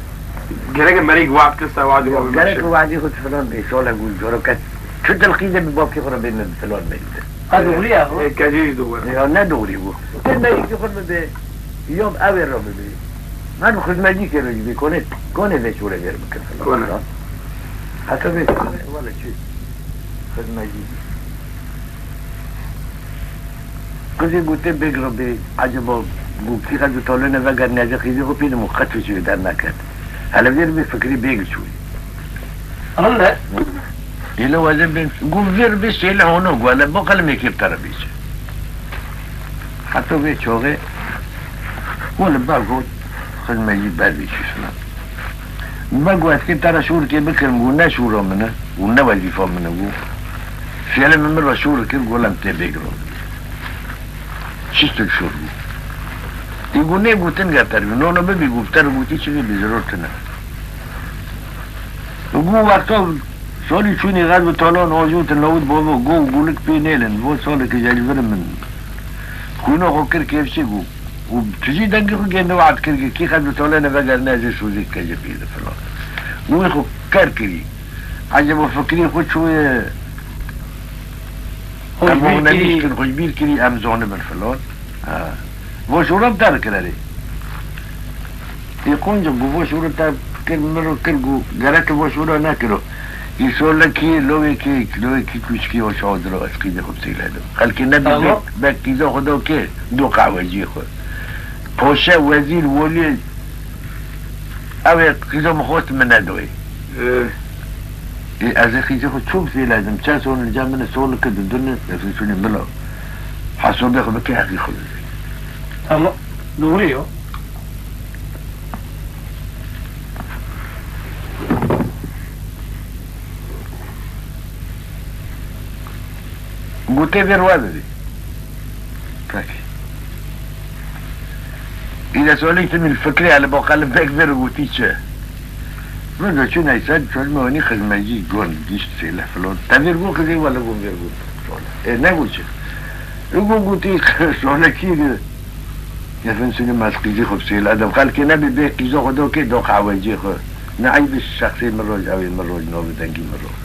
Gerek merî wad kir ser wadî xwe bimeşe. Gerek wadî xwe filan bê, şolek û coro kes. Çi dilxîze bi bavkê xwe re bê min filan bê. Ha, doğru ya bu. E, kecî jî doğru. Ya ne doğru bu. Te merîkî xwe bibe, yom ew ê re bibe. Her bi xizmecî kê re jî bê, konê, konê vê şûre vê re bikin filan. Konê. Heta vê, wala çi? Xizmecî. Qizê gote bêg re bê, eceba, got, kî xez û talane veger nêzî xîzê xwe pê de min qet çi derneket. Hele vê re bê fikrê bêg çûyî. Anne. Êle wele bê, got, vê re bê sêle hono, got, hele bo qelemê kê bi te re bê çi. Heta vê çaxê, wele ba got, xizmecî ber bê çi filan. Me got, ez kê te re şûrikê bikirim, got, ne şûra min e, got, ne wezîfa min e, got. Sêle min min re şûr kir, got, lem tê bêgiro. Çi tu şûr bû? Ê got, nê gotin ger te re, nono bibî, got, te re gotî çi bî, bi ziror tune. Got, wexta salî çûnî xez bi talan ajûtin lawit bavo, go û gulik pê nêlin, vo salekî ji vir min. Xwîna xwe kir kêfçe, got. Û tu jî dengê xwe gênde wad kir, kî xet bi tolene vegerine ez ê sozî dike ji pî de filan. Û wî xwe ker kirî. Eceba fikrî xwe çûye. Em xwe nebîştin, xwe ji bîr kirî, em zonibin filan. Ha. Vo şûra bi te re kir erê. Ê qonce, gu vo şûra te kir, min re kir, gu gerek vo şûra nekiro. Îsor le kî, lowê kî, lowê kî kuşkî o şadiro, ez qîzê xwe bi sêle do. Xelkê nebî bek, bek qîza xwe do kê, do qehweciyê xwe. Poşe, wezîr, welî, ew ê qîza min xwest min nedoyê. Ê, ez ê qîzê xwe çû bi sêle dim, çend sol li cem min e, sol li kir didine, ez ê şûnê bila. Sobê xwe bike heqî xwe bibî. Ama doğru yo. Gotê vê ruwa bibî. Peki. Île solî tu min fikirê hele boqalim pek vê ru gotî çi? Min de çû neyse, çözme wenî xizmecî gon gişt sêle filon. Te vê ru got xizê wele gon vê ru got. Ê, ne got çi? Ê, got gotî solekî de. Efendim, sini mez qîzî xwe bi sêle dem. Xelkê nebê bê qîza xwe do kê do qehwecê xwe. Ne eyb şexsê min roj, ew ê min roj, navê dengî min roj.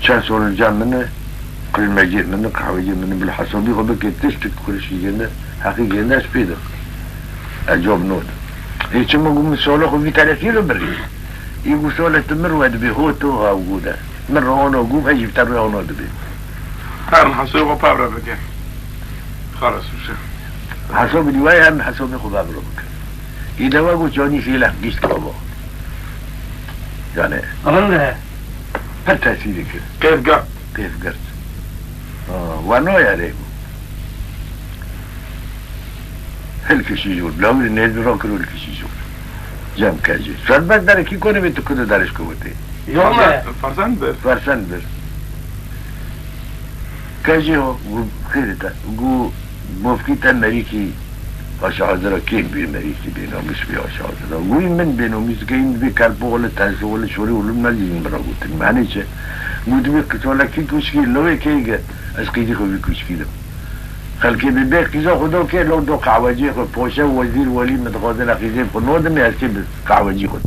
Çend sorin cem min e, xizmecê min e, qehwecê min e, bila hesabî xwe bike, tiştik kurişî gêne, heqî gêne ez pê de. Ez cevab node. Ê çima got min sola xwe vî telefî re birî? Ê got sola tu min re dibê ho to ha û got de. Min re ono got, ez jî bi te re ono dibê. Her hesabê xwe pav re bike. Xalas wise. Hesabê dîwayê hem hesabê xwe pav re bike. Î dewa got canî sêleh gişt baba. Yani. Aman ne? Her tesîrê kir. Qêf girt. Qêf girt. Ha, wa no yare got. Hilkişî jor. Lawir nêz rakir hilkişî jor. Cem kecî. Serbest derekî konê bê tu kudu derişko witê. Yok mu? Fersen bir. Fersen bir. Kecî ho, gu, xêrê te. Gu, bofkî te merîkî aşa hazira kêm bî merîkî bênamûs bî aşa hazira. Gu, min bênamûs ke in bî kelpo wele tenso wele şorî wele mezî min bira gotin. Mane çi? Gu, tu bî kisolekî kuşkî lewê keyge ez qîzî xwe bî kuşkî dim. Xelkê bi bê qîza xwe do ke lo do qehweciyê xwe poşe wezîr welî min dixwazin ez qîzê xwe nodim ez kê bi qehwecî xwe.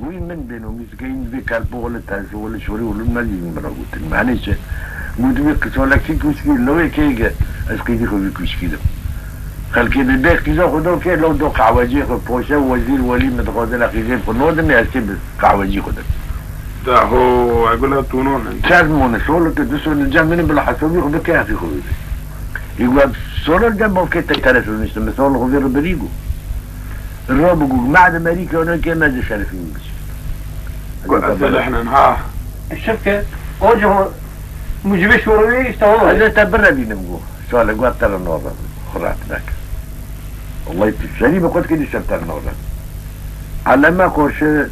Wî min bêno mîzgeyîn vê kelpo wele tenso wele şorî wele mezî min bira gotin. Mane çi? Gotin wî kisolekî kuşkî lewê keyge ez qîzî xwe vî kuşkî dim. Xelkê bi bê qîza xwe do ke lew do qehweciyê xwe poşe wezîr welî min dixwazin ez qîzê xwe nodim ez kê bi qehwecî xwe dim. Da ho, egula tûnon in. Çend mone, solo ke du solo cem min bila hesabî xwe bike hesî xwe bide. Î gu em solo cem bavkê te teres rûniştim, min solo xwe vê re birî gu. Ro bigu, mehd Amerîka ne ke mehd şerefî min biçî. Gu ez lehnin ha. Şef ke, o ciho mucibê şorê işte o. Ez te birevînim gu. Sale gu te re navem. Xwe rahat nek. Wellahî tu serî bi xwe dikê dî ser te navem. Eleme xweşe,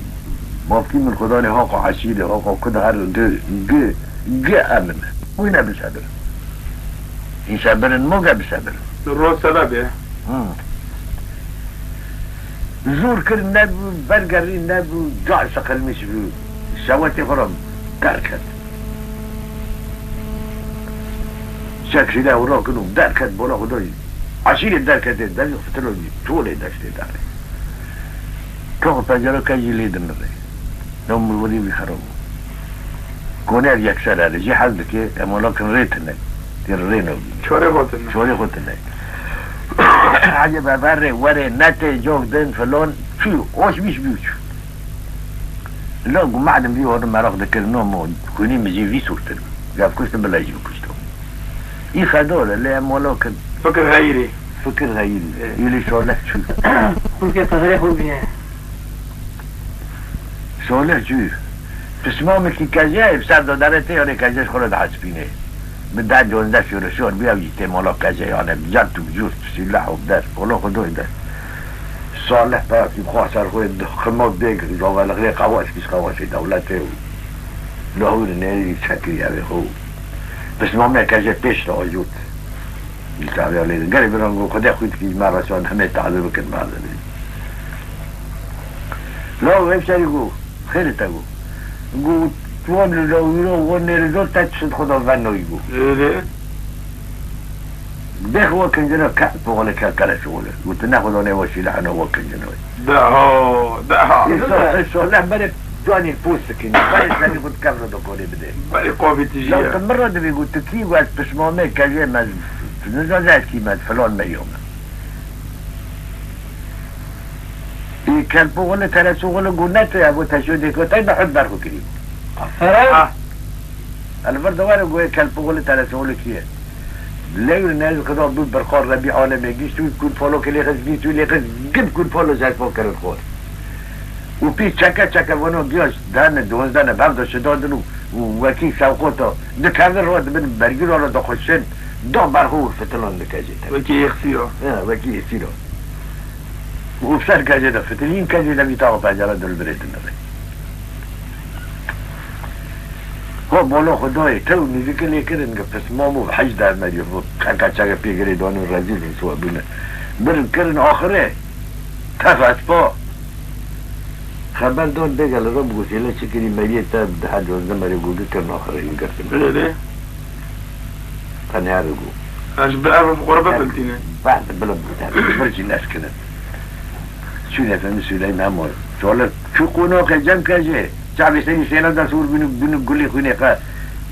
bavkî min xudanê haqo eşîrê, haqo kud her gi, gi, gi emin. Wî ne bisebir. Înşa birin mo ge bisebir. Ro sebebê. Hı. Zor kir nebû, bergerî nebû, ca şeqilmiş bû. Şewetê xwe re derket. Çek jî de ewro kir û derket, bola xwe da jî. Eşîrê derketê, dezî fitilo jî, tolê deştê derê. Tox pencera ke jî lê dimirê. No mirwirî wî xerab bû. Koner yekser erê, jî hez dike, em wela kin rê tine. Tê rê ne. Çorê xwe tine. Çorê xwe tine. Hacê beber rê, werê, netê, cok din, filon, çû, hoş bîş bî çû. Lo gu madim vî odu meraq dikir, no mo, xwînî min jî vî sûrtir. Gef kuştim bila jî bikuştim. Î xedor e, lê em welo kin. Fikir xeyirî. Fikir xeyirî. Ê. Îlî şoleh çû. Xulkê qedirê xwe bîne. Şoleh çû. Pismamekî kejeyê bi ser de derê tê, yanê kejê ji xwe re dihespînê. Bi deh duwazdeh şûre şor bû, ew jî tê mala kejê, yanê bi cert û bi cûr, bi sîleh û bi dest, polo xwe doy dest. Salih peyakî bi xwe ser xwe, xima bêg, gavelixrê qewaş kîş qewaşê dewletê û lahûr nêrî çekirî evê xwe. Pismamê kejê pêş de ajot. Li çaviya lê gelê biran got, Xwedê xwî dikî, me reşan hemê taze bikin, me de bî. Law ev şerî got, xêr te got. Got, wan li lawîro, wan nêrizo, te çi xwe da vennoyî got. Êrê. Bêx we kincine ke, poxole ke, kere şoxole. Got, ne xwe da ne we şîle heno we kincine we. Deha, deha. Îsa, îsa, ne berê Canî post dikî, berê serî xwe di kevro de kolê bidê. Berê qavê tijî ye. Law tu min re dibî got, tu kî got, pişmamê kejê me, tu nizane ez kî me, filan me yo me. Ê kelpoxole, teresoxole got, ne tu ye, got, te şo dê got, te bi hud ber xwe kirî. Aferin. Ah. El vir de were got, kelpoxole, teresoxole kî ye? Leyr nezî xida bû birxar Rebî Alemê gîşt û kûrpolo ke lê xist gîşt û lê xist gim kûrpolo zerfo kirin xor. Û pî çeke çeke vano giya dane, duwazdane, bev de şidadin û, û wekî sewqota dikevin ro dibin bergî ro re dixuşin, da ber xwe û fitilan dikecê te. Wekî êxsîra. He, wekî êsîra. Û ser kecê de fitilîn kecê de vî tawa pencere dil birê din re. Ho bolo Xwedayê, tew nîzike lê kirin, ke pismam û hej dermeriyo, bu keka çeke pê girê danî rezîl rûswa bûne. Birin kirin axirê, tef espa. Xeber don bêge li Reb got, hêle çi kirî meriyê te, daha duwazdeh merê gogi kirin axirê li girtin. Bilê lê. Tenê re got. Ez bi ev qurbe biltîne. Behd bilind bû te, bir jî neskinin. Çûne femi Süleyman mor. Çolek çû qonoqê cem kecê. Çavê serî sêla da sor bûnû, bûnû gulê xwînê xwe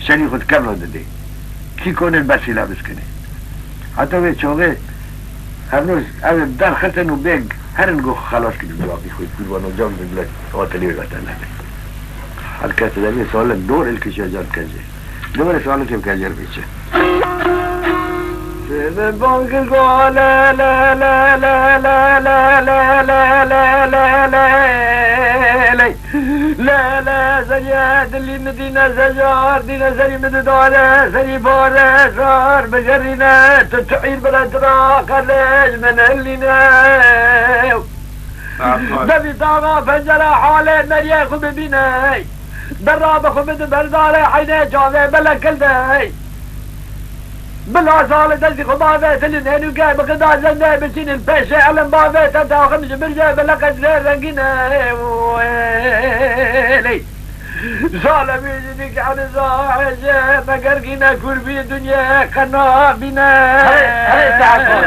şerî xwe di kevro didê. Kî konê ber sêla biskine. Heta wê çaxê hevroz ew ê derxistin û bêg herin go xelas kirin cavî xwe kurban û cam biblet otelê ve tenebe. Her kes de vê salin dor ilkişe can kecê. Dor salin kecê biçe. Sebe bangir go le le le le le le le le le le le le. Le le zeriye dilî mi dîne zecar, dîne zerî mi didare, zerî bare zar bigerîne, tu çi'îr bire dira, qelej min hilîne. Devî daxa pencere halê meriyê xwe bibîne. Derra bi xwe bidi berdare, heynê çavê belekil dey. Bila sal destî xwe bavêtin, hênûke bi qida zendê biçînin pêşê elin bavê te daxim ji bircê bi leqecrê rengîn e. Wêley. Sale wî jî dike eniza hêjê me gergîne kurbî dinyê qe nabîne. Hey, hey, saet ol.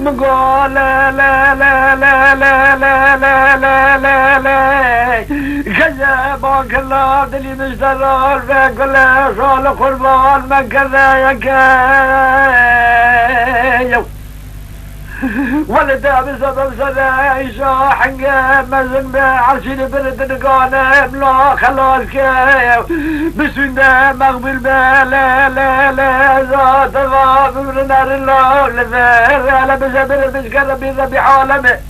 Min go le le le le le le le le le le le. Gece bakirlar dilî min ji te re ve gule, sal qurban me kere yeke. Yew. Wele de bi sebeb sereyşa henge mezin be, ersî li bir dinigane mla xelas ke. Bisûnde mexbûl be, le le le, za teva bimrin erin law li ver, hele bize bir bişkere bir Rebî aleme.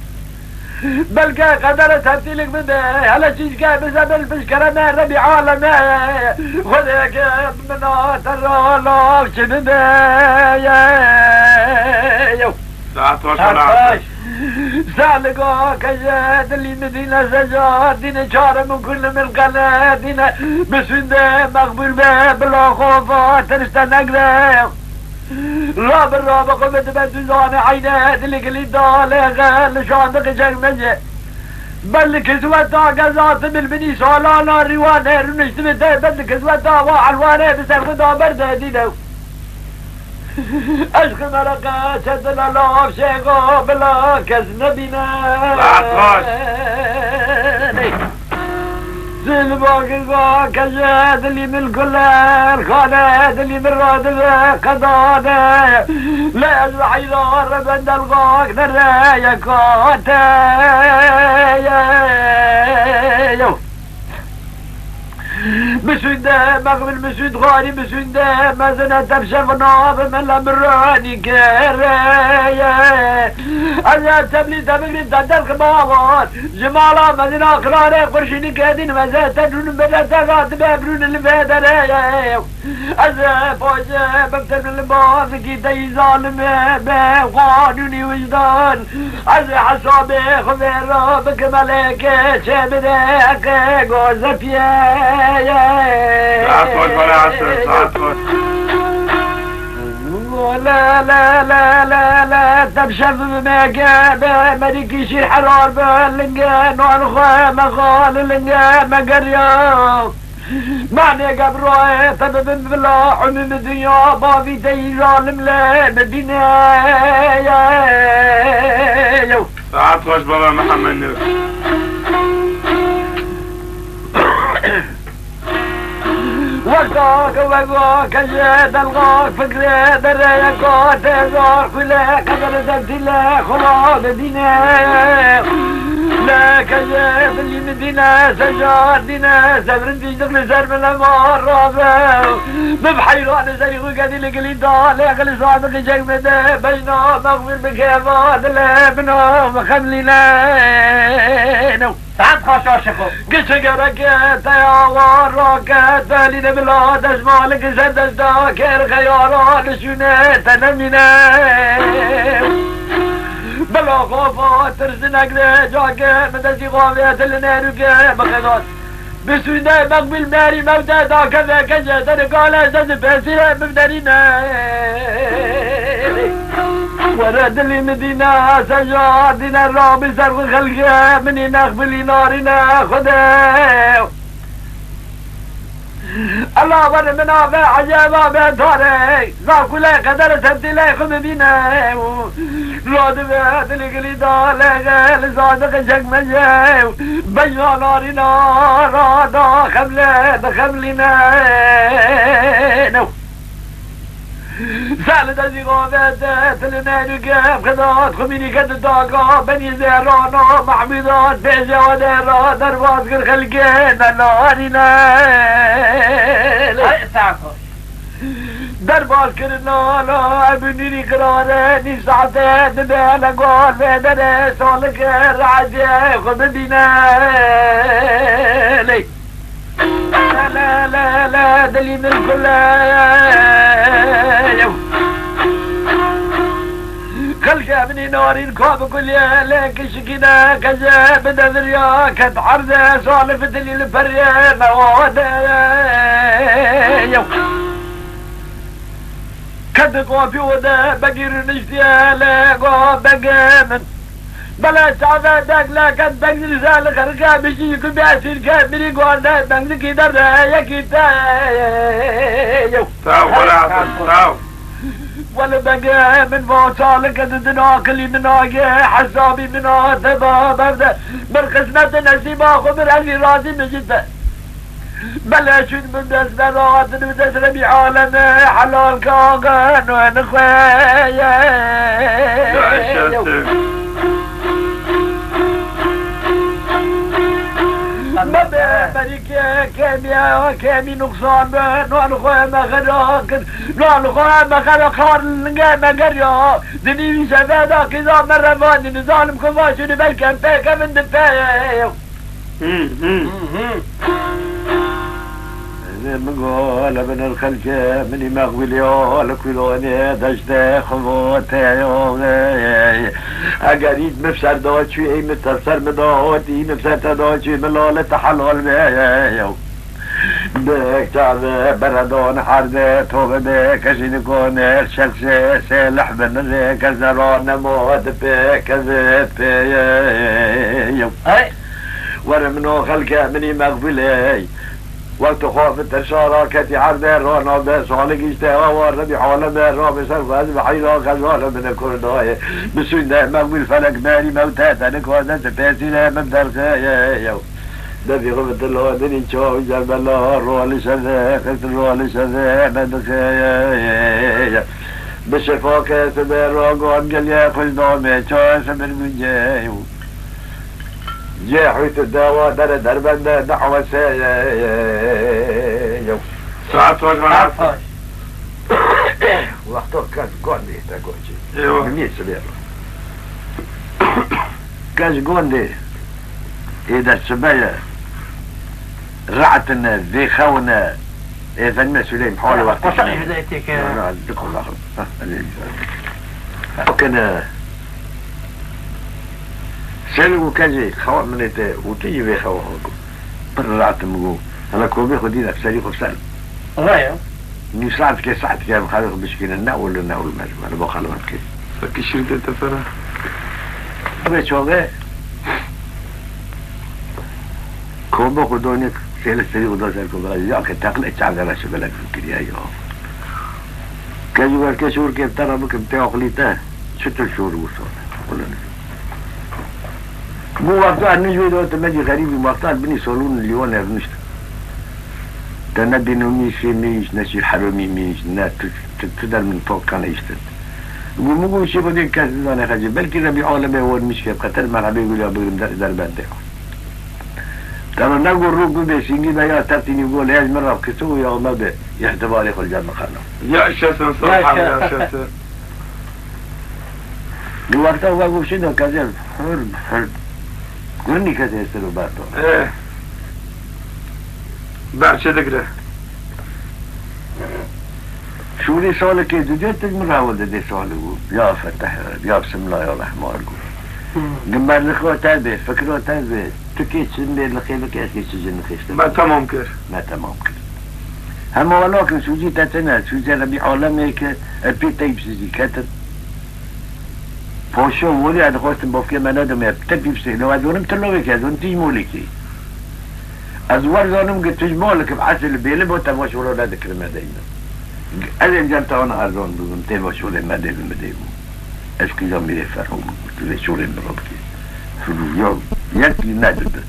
Belke qedere tefsîlik bibe, hele çîçke bize bir bişkere me Rebî aleme. Xwedeke mina te ra lav çi bibe. Saet baş, Saet Saet baş. Saliga keje dilî mi dîne seca, dîne çare min kulli min qele, dîne bisûnde mexbûl be, bila xofa tirste negre. Rabi rabi xwe bide be duzane eyne, dilî gilî dale xe, li şandiqi cegmece. Belli kisweta gezati bilbinî salana rîwane, rûniştimi te belli kisweta wa elwane, bi ser xwe da berde dîne. Eşq mereqe çetin e lav şêxo bila kes nebîne. Saet baş. Zil bagirga keje dilî min guler xane dilî min radibe qedane. Le ez ve heyran re bendel gak nere yekate. Bisûnde mexwin, bisûnd xwarî, bisûnde mezine tevşe vina bi min le miranî kere ye. Ez ya teblî te bigrin te derxim awan. Ji mala mezina xirarê qurşînî kedîn meze te dûn bide te ra dibe brûn li vê derê ye. Ez ê paşê bimtirim li bazikî te yî zalim e, be qanûnî wijdan. Ez ê hesabê xwe vê re bikim, melekê çê bide, ke goze piye ye. Saet xweş, bala Hasan, saet xweş. Le, le, le, le, le, te bi şev bimeke, be merîkî şîr herar be, linge nan xwe mexal, linge megeriya. Manê gebroyê te bibin bila umûmî dinya, bavî te yî zalim lê bibîne. Saet xweş baba Mihemed Nur. Wexta ke wego ke ji delxa fikrê dereyeka têza xwîlê qeder tebdîlê xwe bibîne. Lê ke ji dilî min dîne, sejar dîne, sevirin tîjdik li ser min lema rabe. Min bi heyranê serî xwe kedî li gilî da, lê xilî sadiqî ceng min de, bejna mexwîr bi kêfa dilê min o, bi xemlîne. Saet xweş aşiqo. Giçe gereke te ya war rake, te lîne bila destmalik ser desta kêr xeyara li şûne te nemîne. Bila xofa tirsinek de cake min destî xwe vê te li nêrûke bixedat. Bi sûnde meqbûl merî mewte da keveke jê te nikale ez dest pêsîre bimderîne. Were dilî min dîne, seja dîne, rabî ser xwe xelkê min î nexbilî narîne Xwedê. Ela were min ave eceba be tarê, zakulê qedere tebdîlê xwe bibîne. Radibe dilî gilî da lêxe li sadiqê çekmece. Bejna narîna rada xemle bi xemlîne. Sal de zî gavete tiline nûke xedat xumînî ke di daga benî zêrana Mehmûdat pêşe de ra derbas kir xelkê me narîne. Ay, sağ ol. Derbas kirina la ebû nîrî qirare nîv saete dibe le gol vê derê salik rehetê xwe bibîne. Lê. Le, le, le, le, dilî min kule. Xelke min î narîn ka bi kulê, lê kişikîne kece bi deviriya ket erde, salif dilî li perê mewade. Ket qapî wede begî rûniştiye, lê go bege min. Bela çave dek leket bengzî li xerike bijî ku besîr ke mirî guarde bengzikî derde yekî te. Taw, wela Hasan, taw. Wele bege min va çalike didin akilî min age hesabî min a te ba berde. Min qismet nesîba xwe bir ezî razî min ji te. Belê çûn min dest ve rahatin û dest Rebî aleme helal kaxin û nixwe ye. Mebe berîkê kêmî ya kêmî nuqsan be, nan xwe me xera kir, nan xwe me xera xar linge me geriya. Dinî wî şeve da qîza me revanî, nizanim ku va çûnî belkem pêkevin di pê. Hı hı. Hı hı. Ene min go le binir xelke minî mexwîlê o li kulonê deştê xivotê yo. Eger îd min ser da çû ey min tev ser min da hot î min ser te da çû min lale te helal be. Bek çave beredan herde to be be keşî nikone şexsê sêlih bin rê ke zera nemo di pê kevê pê. Ay. Were min o xelke minî mexbûlê. Wextê xwe bi tirşa raketî erdê, rana de salig îşte, awa Rebî aleme, rabe ser xwe ez bi heyra xezale min e kurdayê. Bi sûnde mexbûl felek merî mewte, te nikwaze ti pêsîre min derxeye yew. Devî xwe bi dilo dinî çaw Cerbela, ro li şeve, xist ro li şeve me dixeye. Bi şefaqê sibe ragan gelye xweş damê, çaye sebir guncê. Cê hût û dewa dere derbende dehwese ye. Saet xweş, saet xweş. Wexto kes gondê te goçî. Eywa. Min nî sibê. Kes gondê ê de sibe ye. Reetine, vêxewine, Efendime söyleyeyim, hali vakti. Koşa evde ettik, e. Na, na, dik Allah'ım. Ha, hadi. Bakın, e, Selig û Kezê, xewa min ê te û tu jî vê xewa xwe ku. Pir rahat im ku. Hela kovê xwe dîn, serî xwe ser. Waya. Nîv saet ke, saet ke, em xalê xwe bişkînin, ne ol, ne ol me, me bo xalê me bikê. Sekî şirkete fera. Vê çaxê, Kombo xwe donik, sêle serî xwe da ser kombo, ya ke teqlê çavdara şibelek fikiriya ya. Ke ji werke şor ke te re bikim, te aqilî te, çi tu şor wisa? Wele ne. Bu wexta nijû de te me jî xerîbî wexta binî salon lîwan ernişt. Te ne bînomî şêmîş, ne şîr heromî mîş, ne tu, tu, tu der min pak kane îştin. Gu min gu şî xwedê kes nizane xecê. Belkî Rebî alemê wan mişke bi xeter merhebê gul ya bigrim der, derbendê. Tena ne gu rû bibê sîngî de ya tertînî gol, ya ji min re bikise û ya me bi îhtibarê xwe li cem bixerna. Yaşasın Sultan, yaşasın. Di wexta we got şêda kezê hur, hur, gurnî kezê ser û berdo. Eh. Berçe digre. Şûrî salekê didê tu ji min re hewil didê salê bû. Ya Feteh, ya Bismillah, ya Rehman bû. Hmm. Di merlixo te bê, fikro te bê. Tu kê çi mêrlixê bike, ez kê çi jinixê işte. Me temam kir. Me temam kir. Hema welakin sûcî te tine, sûcê Rebî alemê ke, e, pê teyb sizî ketin. Poşo wolî ez dixwestim bavkê me nedim ya, te pî pisê. Lo ez zonim tu lovekî, ez zonim tu ji molekî. Ez wer zonim ki tu ji molik bi esil bêli bo te va şoro nedikirim me deyne. Ez ê cem te ana erzan bibim, tê va şorê me dê bi mi dê bû. Ez qîza mîrê ferho bû, tu vê şorê min re bikê. Firû ya, yek nedidi.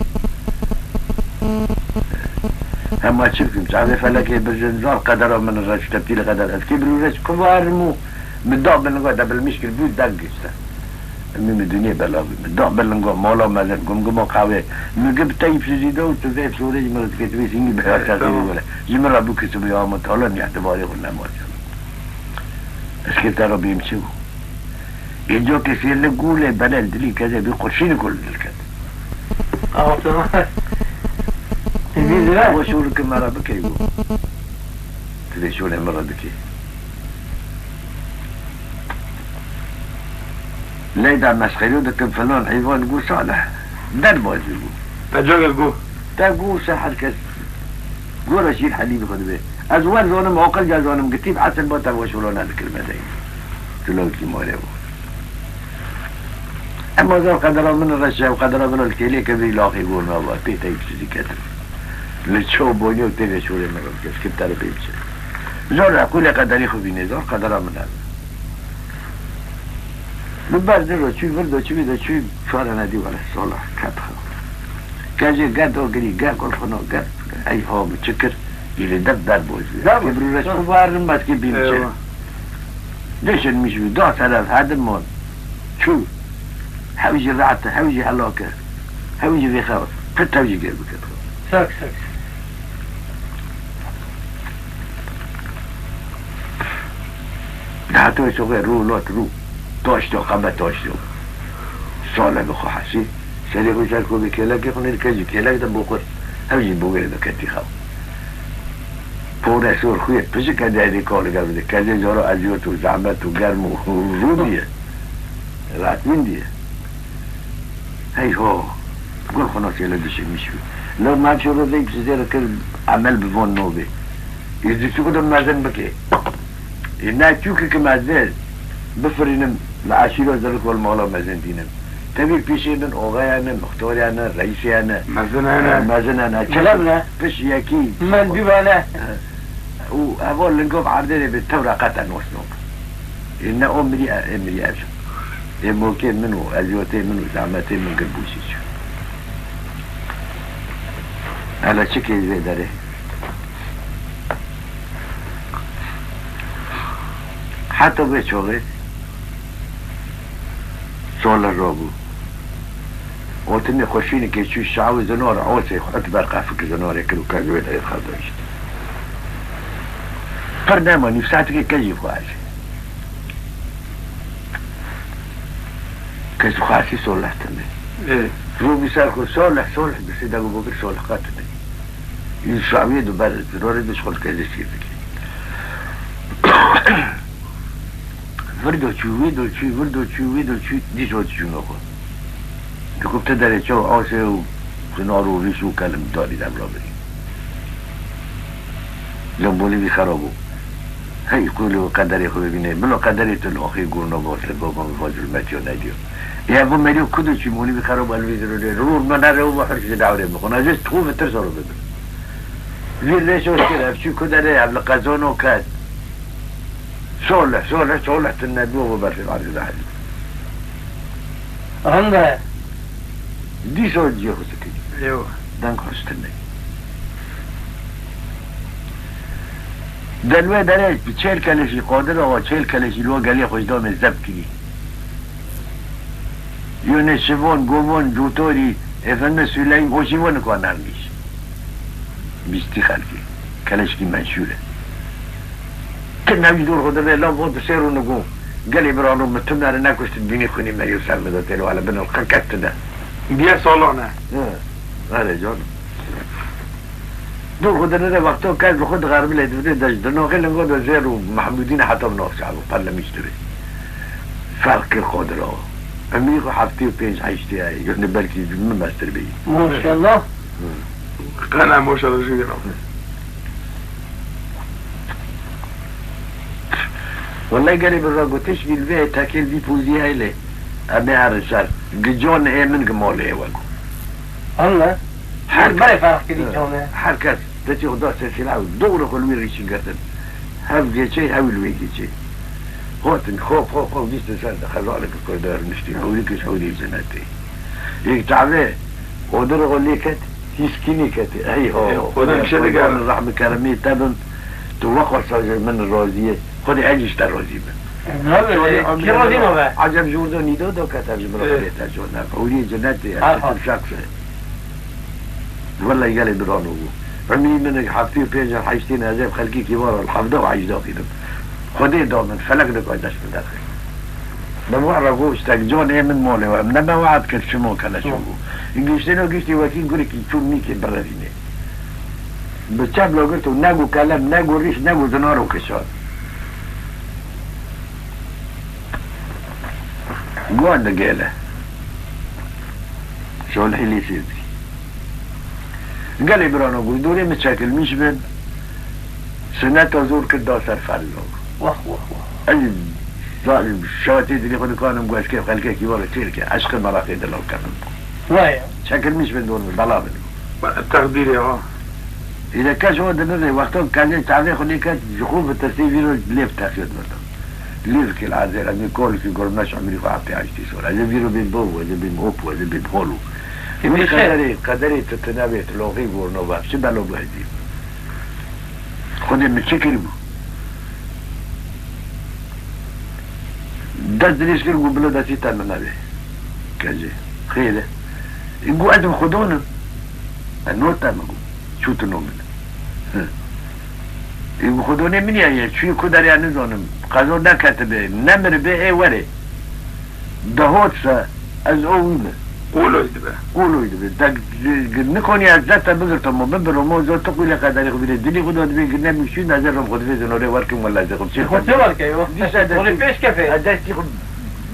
Hema çi bikim, çavê felekê birjin, zar qedera min reş, teptîlê qeder. Ez kê birû reş, kuvarim û Min da bilingo de bilmiş kir bû deng işte. Min mi dunê bela bû. Min da bilingo mala mezin, gumguma qawê. Min gib teyb sizî de û tu vê sorê ji min re dikê, tu vê singî bi her çarşê wele. Ji min re bû ki tu bi ya min tala nîhtibarê xwe nema çav. Ez kê te re bêm çi bû? Êco kesê li gûlê belel dilî kezê bî qurşînê ku li dil ket. Awa, tamam. Ewa şûr ki me re bikey bû. Tu vê şûrê min re dikê. Leyda mesxeriyo dikim filan heyvan gu Salih. Derbazî bû. Te cagir gu. Te gu se her kes. Gora şîr helî bi xwe dibe. Ez wer zonim, aqil ca zonim, gitî bi esil ba te va şûro nedikirim me dey. Tu lawikî mare bû. Ema zor qedera min reş e û qedera min li kêlê kevî laxê gon me va, pê teyb sizî ketin. Li ço bonî û tê vê şûrê min re bike, fikir te re pê biçe. Zor e, qûlê qederî xwe bînê, zor qedera min e. Min ber di ro çû, vir do çû, vî do çû, çare nedî wele, sola, ket xwe. Ke jê ger do girî, ger gol xwe no, ger, ey ho, min çi kir? Îlê dev ber bozî. Ber bozî. Kibir û reş xwe barin, bes kê bîn çi? Eywa. Dişin miş bî, da seref, hedim mon. Çû. Hew jî rahat e, hew jî helak e. Hew jî vêxew e. Pir tev jî gêr biket. Sak, sak. Dato şoxê rû, lot rû. Taşto, qebe taşto. Sale bi xwe hesî. Serê xwe ser kovê kêlekê xwe nêdike jî kêlek de bo xwe. Hew jî bo wê de ketî xew. Pore sor xuyê pijike de êdî kar li gel bide. Kezê zora eziyot û zehmet û germ û rû diye. Rahatbûn diye. Hey ho. Gul xwe nasê li dişê mişî. Lo mevşo ro vey piştî zêre kir emel bi von nobê. Ê dişî xwe de mezin bike. Ê ne çûke ki mezin bifirînim li eşîra zerrikol mala mezin dînim. Tevî pêşê min oxeya ne, muxtariya ne, reîsê ne. Mezin hene. Mezin hene. Çi Mezin ne. Piş yekî. Mendû hene. Û evo lingo bi erdê de bi tewra qet e nos nok. Ê ne o mirî e, ê mirî ez. Ê mokê min û eziyotê min û zehmetê min gir bû şî çû. Hele çi kê vê derê. Heta vê çaxê Soler rabû. Otimê xweşînekê çû şawê zinar, osê xwe berqa fikir zinarê kir û kez wê derê xwe dayişt. Pir nema, nîv saetekê kejî xwe ez. Kes xwe esî Soler tine. Ê. Rû bi ser xwe, Soler, Soler, bi sê dego bokir Soler qet tine. Însawiyê du ber, zirarê du şixul kerdê sîr dikî. Vir do çû, wê do çû, vir do çû, wê do çû, dîso diçûno xwe. Dikupte derê çaw asê û zinar û rîş û kelim darî dem rabirî. Lembonî vî xerab bû. Hey, qûlê û qederê xwe bibîne. Bila qederê tu li axê gurna base, baba min va zulmetiya nediya. Ê ev merî ku diçî monî vî xerab elvîzir û rê. Rûr me nere û va her kişî dewrê bixwe. Ez ê tu vê tirsa ro bibin. Vî rêşo kir, ev çû ku derê, ev li qezano ket. Sole, sole, sole, tu nebû bu berfê ardî dahil. Anda? Dîsa cihê xwe sikirî. Eyo. Deng xwe stine. Delwê derê çêl keleşî Qadir Axa, çêl keleşî lo gelê xwe ji damê zeb kirî. Yûnê şivon, govon, cûtorî, efendime Süleyîm, o şîvonik wan nernîş. Bîstî xelkê. Keleşkî menşûr e. Ti newî dor xwe divê, lav von tu sêr û nigo. Gelê birano min tu nere nekuştin bînî xwînî me yû ser min de têlo hele bin û qe kes tu de. Biye salon e. He. Erê can. Dor xwe dinire wexto kes li xwe dixerbilê divide de ji dinoxê lingo de zêr û Mehmûdî ne heta bi navçe bû, per li mîş divê. Ferq kir Qadir Axa. Emrî xwe heftê û pênc heştê ye, yani belkî ji min mestir bî. Maşallah. Hı. Qena maşallah jî gelo. Wellay gelê bi ra gotiş bî li vê tekêl vî pozî heylê. Em ê herin ser. Gican ê min gi malê wek. Allah. Her Her kes, berê ferq kirî Hı. Çone. Her kes destê xwe da ser sîlah û doğru xwe li wî rîşî girtin. Hev geçey, hev li wê geçey. Hatin, xop, xop, xop, dîstin ser de xezalek Kurda rûniştî. Hewrî kiş, hewrî cenetê. Yek çavê, odir xwe lê ket, hîskînî ketê. Ey ho, Ey, Xwedê Xwedê, bir şey Xwedê digere. Rehmi keremê te bin, tu wexwasa ji min razî ye. Xwedê ez ji te razî bin. Nabe, Şolê kî Emrê razî nabe? Ecem ji wir do nîdo do kete ji min Evet. Xwedê te jona. Hewrî cenetê, Ha, ha. Şexsê. Wellay gelê birano bû. Emî min heftê û pênc an heştê ne, ez ê bi xelkê kî var al hevdeh û hejdeh kirim. Xwedê da min, felek nikay dest min derxe. Min wa re got, "Stek can ê min malê we." Min ne me we'd kir, çimo keleşo bû. Giştino giştî wekî gurekî çû mîkê birevînê. Bi çep lo girt û ne gu kelem, ne gu rîş, ne gu zinar û kişan. Guan digêle. Şol hilî sêzî. Gelê birano gu, dorê min çekilmiş bin, sineta zor kir da ser ferlo. Wah, wah, wah. Ez za-, şewetê dilê xwe dikanim gu ez kê xelkekî were çêr ke, eşqê meraqê dila kemin. Vay. Çekilmiş bin dor min, bela bin. Teqdîrê ha. Îde kes o dinirê, wexto kezê çavê xwe lê ket, ji xwe bi tirsê vîro lê bi teqiyot mirda. Lê bi kêl erdê re, min kolkî gurmeş emirî xwe heptê heştê sor. Ez ê vîro bêm bo, ez ê bêm op, ez ê bêm hol. Wî Hemîşe. Qederê, qederê tu tine bê, tu loxî gorno bab, çi belo bu hezî. Xwedê min çi kiribû? Dest dirêj kir, got, "Bila destî te min nebe." Kezê. Xêr e. Ê, got, "Ez bi Xwedon im." E, no te min got. Çû tu no min. Hi. Ê, bi Xwedonê min ya ye. Çûyî ku derya nizanim. Qezo neketibe. Nemiribe, ê were. Dehot se, ez o wî me. Qoloy dibe. Qoloy dibe. Dek, g-, g-, nikoni ez dete bigirtamo, bibiramo, zor tu qûlê qederê xwe bîne. Dilî xwe da dibê, gir ne mîşûn, ez ê rom xwe divê zinorê werkim, wela ez ê xwe Xwe çê werke yo. Dîsa de Xwe pêş kefe. Ez destî xwe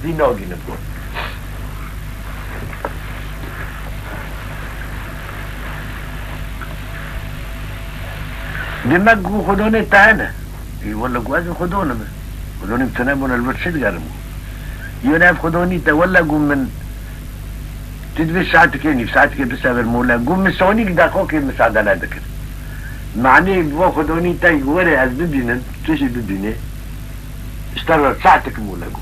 dî nagînim got. Demek ku Xwedonê te hene. Ê, wela ku ez bi Xwedon im. Xwedonê min tune bûne, li vir çi digerim? Yone ev Xwedonî te, wela ku min, tu divê saetikê nîv, saetikê bisever mole. Ku min sonîk deqokê misade nedikir. Manê va Xwedonî te were ez bibînim, tu jî bibînê. Ji te re saetik mole ku.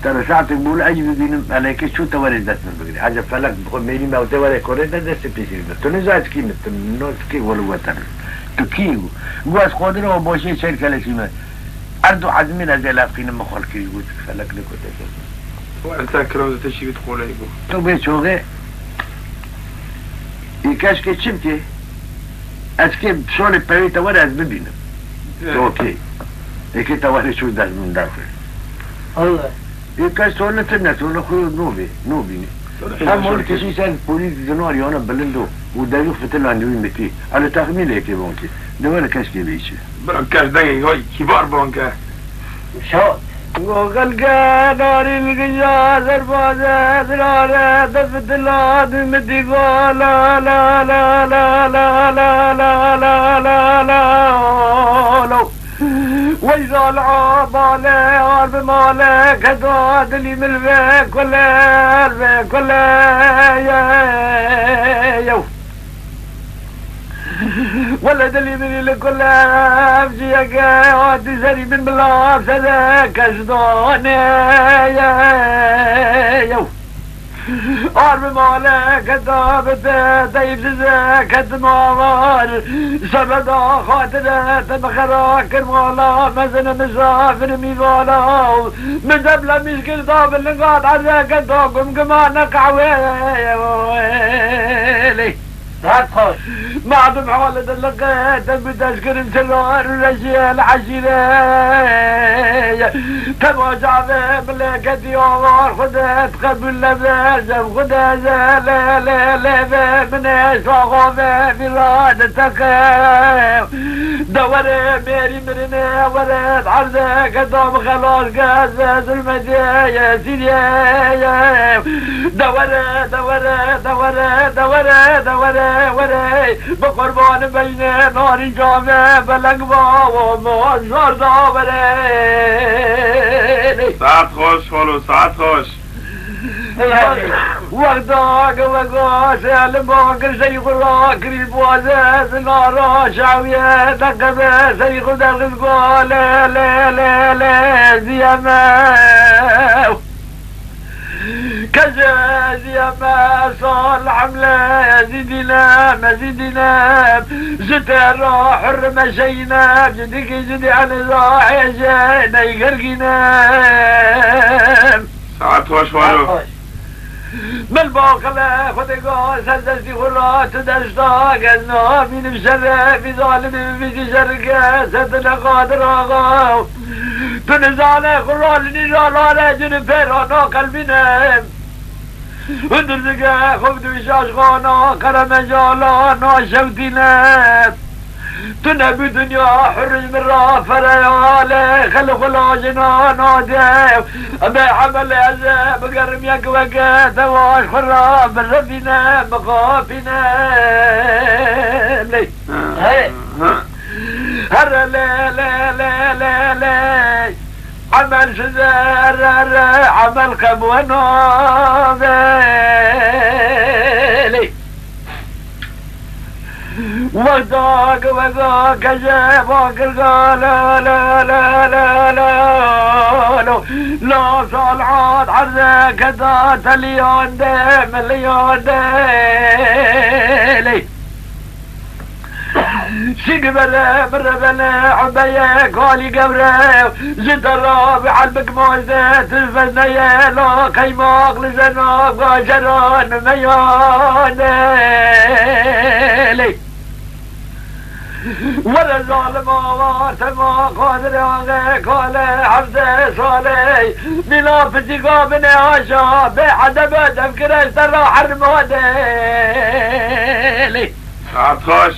Te re saetik mole, ez bibînim, melekê çû te were dest min bigirî. Ece felek bi xwe mêrî me û te were korê de destê pêsî bide. Tu ne zatkî min, tu natkî wele weten. Tu kî ku? Ku ez Qadir o boşê çêl keleşî me. Erd û ezmîn ez ê lefqînim min xwe kirî, got felek ne kote ser. Wa ente kiram zete şîvit qoleyî bû. Tu bê çoxê. Î keşkê çi bikê? Ez kê şolê pevê te were ez bibînim. Evet. Okey. Êkê te were çû dest min derxê. Allah. Ê kes sole tune, sole xwe nobê, nobînî. Her mal kişî ser polî zinarî ana bilind o û devî fitilan wî mitî. Elo texmînekê ban kî. Dewe li keşkê bê çi. Bira keş dengê wî kîbar ban ke. Şad. Go xelke narîn gija serbaze zirare de fitilan wî mitî go la la la la la la la la la la la la. Wey zal a bale, ar bi male, keda dilî min ve kule, ve kule, ye, yew. Wele dilî min li kule, ev ciyeke, hatî serî min bila, sere, keş dane, ye, yew. Ar bi male keta bi te, teyb dize ketim avar. Sebeda xatire te bi xera kir mala, mezin misafir mîvala. Min debla mîşkil da bi linga derde keta gumgumane qehwelê. Saet xweş. Madem hal diliqe te bi deşkirin çilar û reşiyel eşîre. Te baca ve mileketî avar Xude qebûl nebe, jev Xude ze le le le ve min ê saxo ve vîra de teqe. De were mêrî mirine were erde ke dam xelas ke ze zulmetiye ye Sîriye ye. De were, de were, de were, de were, de were, were. Bi qurbanî beyne narî came beleng ba û mozar da were. Saet xweş, xalo, saet xweş. Wexta ke wega selim ba kir sey xwe ra kirî baze zinara şawiye deqebe sey xwe derxiz go le le le le ziyeme. Keze ziyeme sal hamle zidine mezidine. Ji te ra hurme şeyine, cidiki cidi aniza hêje neygergine. Saet xweş waro. Min baxile xwe de ga ser destî xwe ra tu desta gel namînim şerefî zalimî vî jî şerike ser tu ne qadir axa. Tu nizane xwe ra li nîra lare cin pêra naqelbîne. Hundir dike xwe bi dûşaş xana qeremecala naşewtîne. Tu nebû dinya hurij min ra fereyale xelq û lajina nade. Em ê emelê ez ê bigerim yek weke dewaş xwe ra birevîne, bixapîne. Lê He. Here lê lê lê lê lê. Emel ji zerre re emel qebûl nabe. Lê Wexta ke wega keje bakir ga la la la la la lo. La sal hat erze keda teliyan de miliyan de lê. Şîk bere mirevene ebeye kalî gewre. Ji te ra bi elbik mazde tu vezneye la qeymaq li zena gajeran meyane lê. Were zalim awa tema qadir axe kale hevde salê. Mîla piçîka bine aşa bê edebe devkire ji te ra hermade lê. Saet xweş.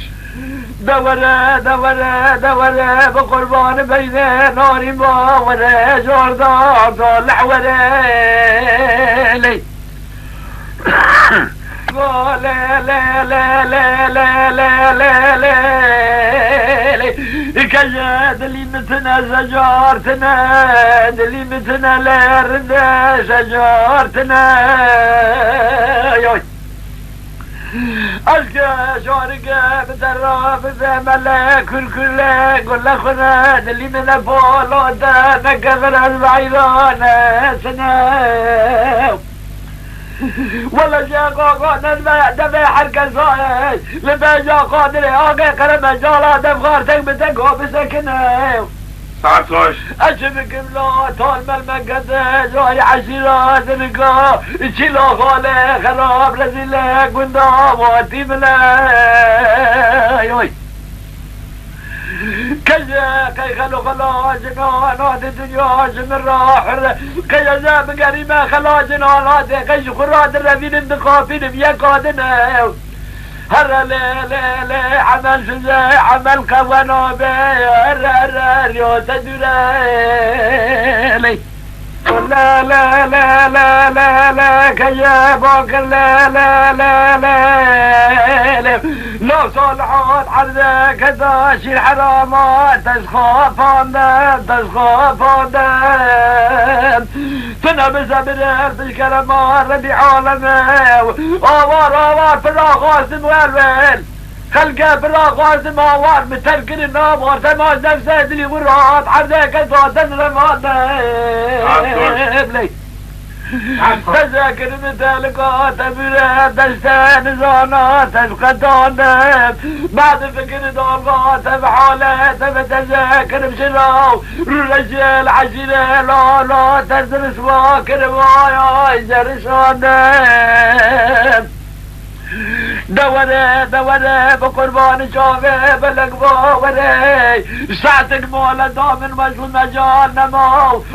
De were, de were, de were, bi qurbanî beyne narîn ba were, jorda salih were lê. Go lê lê lê lê lê lê lê lê lê. Îke ji dilî min tine zecartine, dilî min tine lê rinde zecartine. Yoy. Eşke şarike bi te ra bibe mele kulkule gule xune dilî min e polo de nekevir ez veyrane sine. Wele je qaqanen ve devê her kesayê li beja qadirê aqê qereme cala dev xartek bi te go bisekine. Saet xweş. Ez çi bikim la tal melmekete, carî eşîra dinika, çîla xale, xerab rezîle, gunda watî bile. Yoy. Qey xelo xela jinana di dinya ji min re hir. Qey ez ê bigerîme xela jinana de, qey ji xwe re direvînim, dixapînim yeka din e. Here lê, lê, lê, emel size, emel qewena be, here, here, riyo te dûre, lê. Lê, lê, lê, lê, lê, lê, keye bakir, lê, lê, lê, lê, lê. Lo Salihan erdê keda şîr herama, tez xapandem, tez xapandem. Tu ne bi sebir, tu ji kerema Rebî aleme. Awar, awar, pira xwastim wel wel. Xelke pira xwastim awar, min terk kirin awar. Sema nefse dilî xwe rahat, erdeke zaten remane. Lê. Teze kirin telika te bire, deste nizana te qetane. Bad fikir dalga te bi hale te bi teze kirim şiraw. Rûreşel eşîre lala te zirisva kirim ay ay zerişane. De were, de were, bi qurbanî çavê belek ba were. Saetek mala da min mecbûr mecal nema.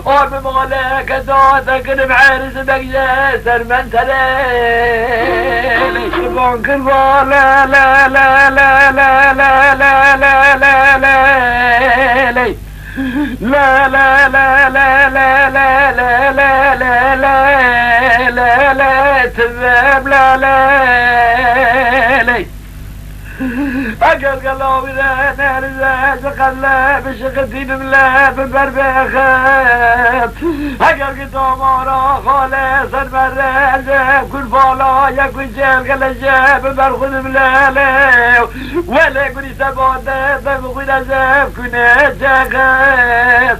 Or bi maleke da te kirim êriz begye ser mentere. Qurban kirba le, le, le, le. Le, le, le, le, le, le, le, le, le, le, le, le, le, tibem le, le, le. Eger gela wî re nerize, ji qelle bişiqitînim le, bi ber bêxim. Eger ki tomara xale ser mereze, kun bala ye kun cel gele je, bi ber xudim le, le. Wele gurî te bade, te bi xwîne zevkune cexet.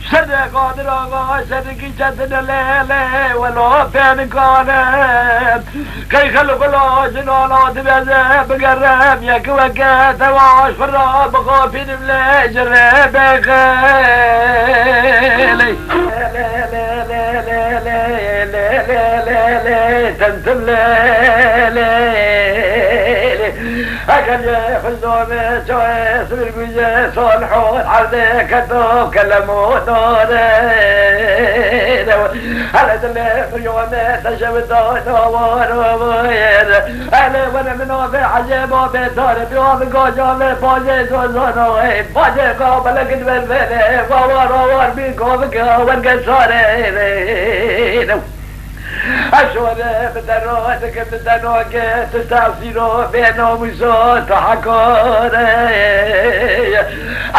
Şerê Qadir Axa, şerikî çetine lê, lê, welo pênikane. Qey xel xula jinana dibeze, bigerem yek weke tewaş xura, bixapînim lê ji rê bêxelê. Tentim lê, lê, lê. Eger ye xizame çaye sibir guje, Salihon erdê keto kelemo dare. Hele dilê miryone teşev dana waro yer. Hele wene min ave eceba bê dare, bi ave gaja ve baje zozano, ey, baje ka belek dibelbele, wa war, wa war, bi kovike werge sare. Eşore bi te ro dikim, bi te noke, tu tesîro bênomîso, tu hekare.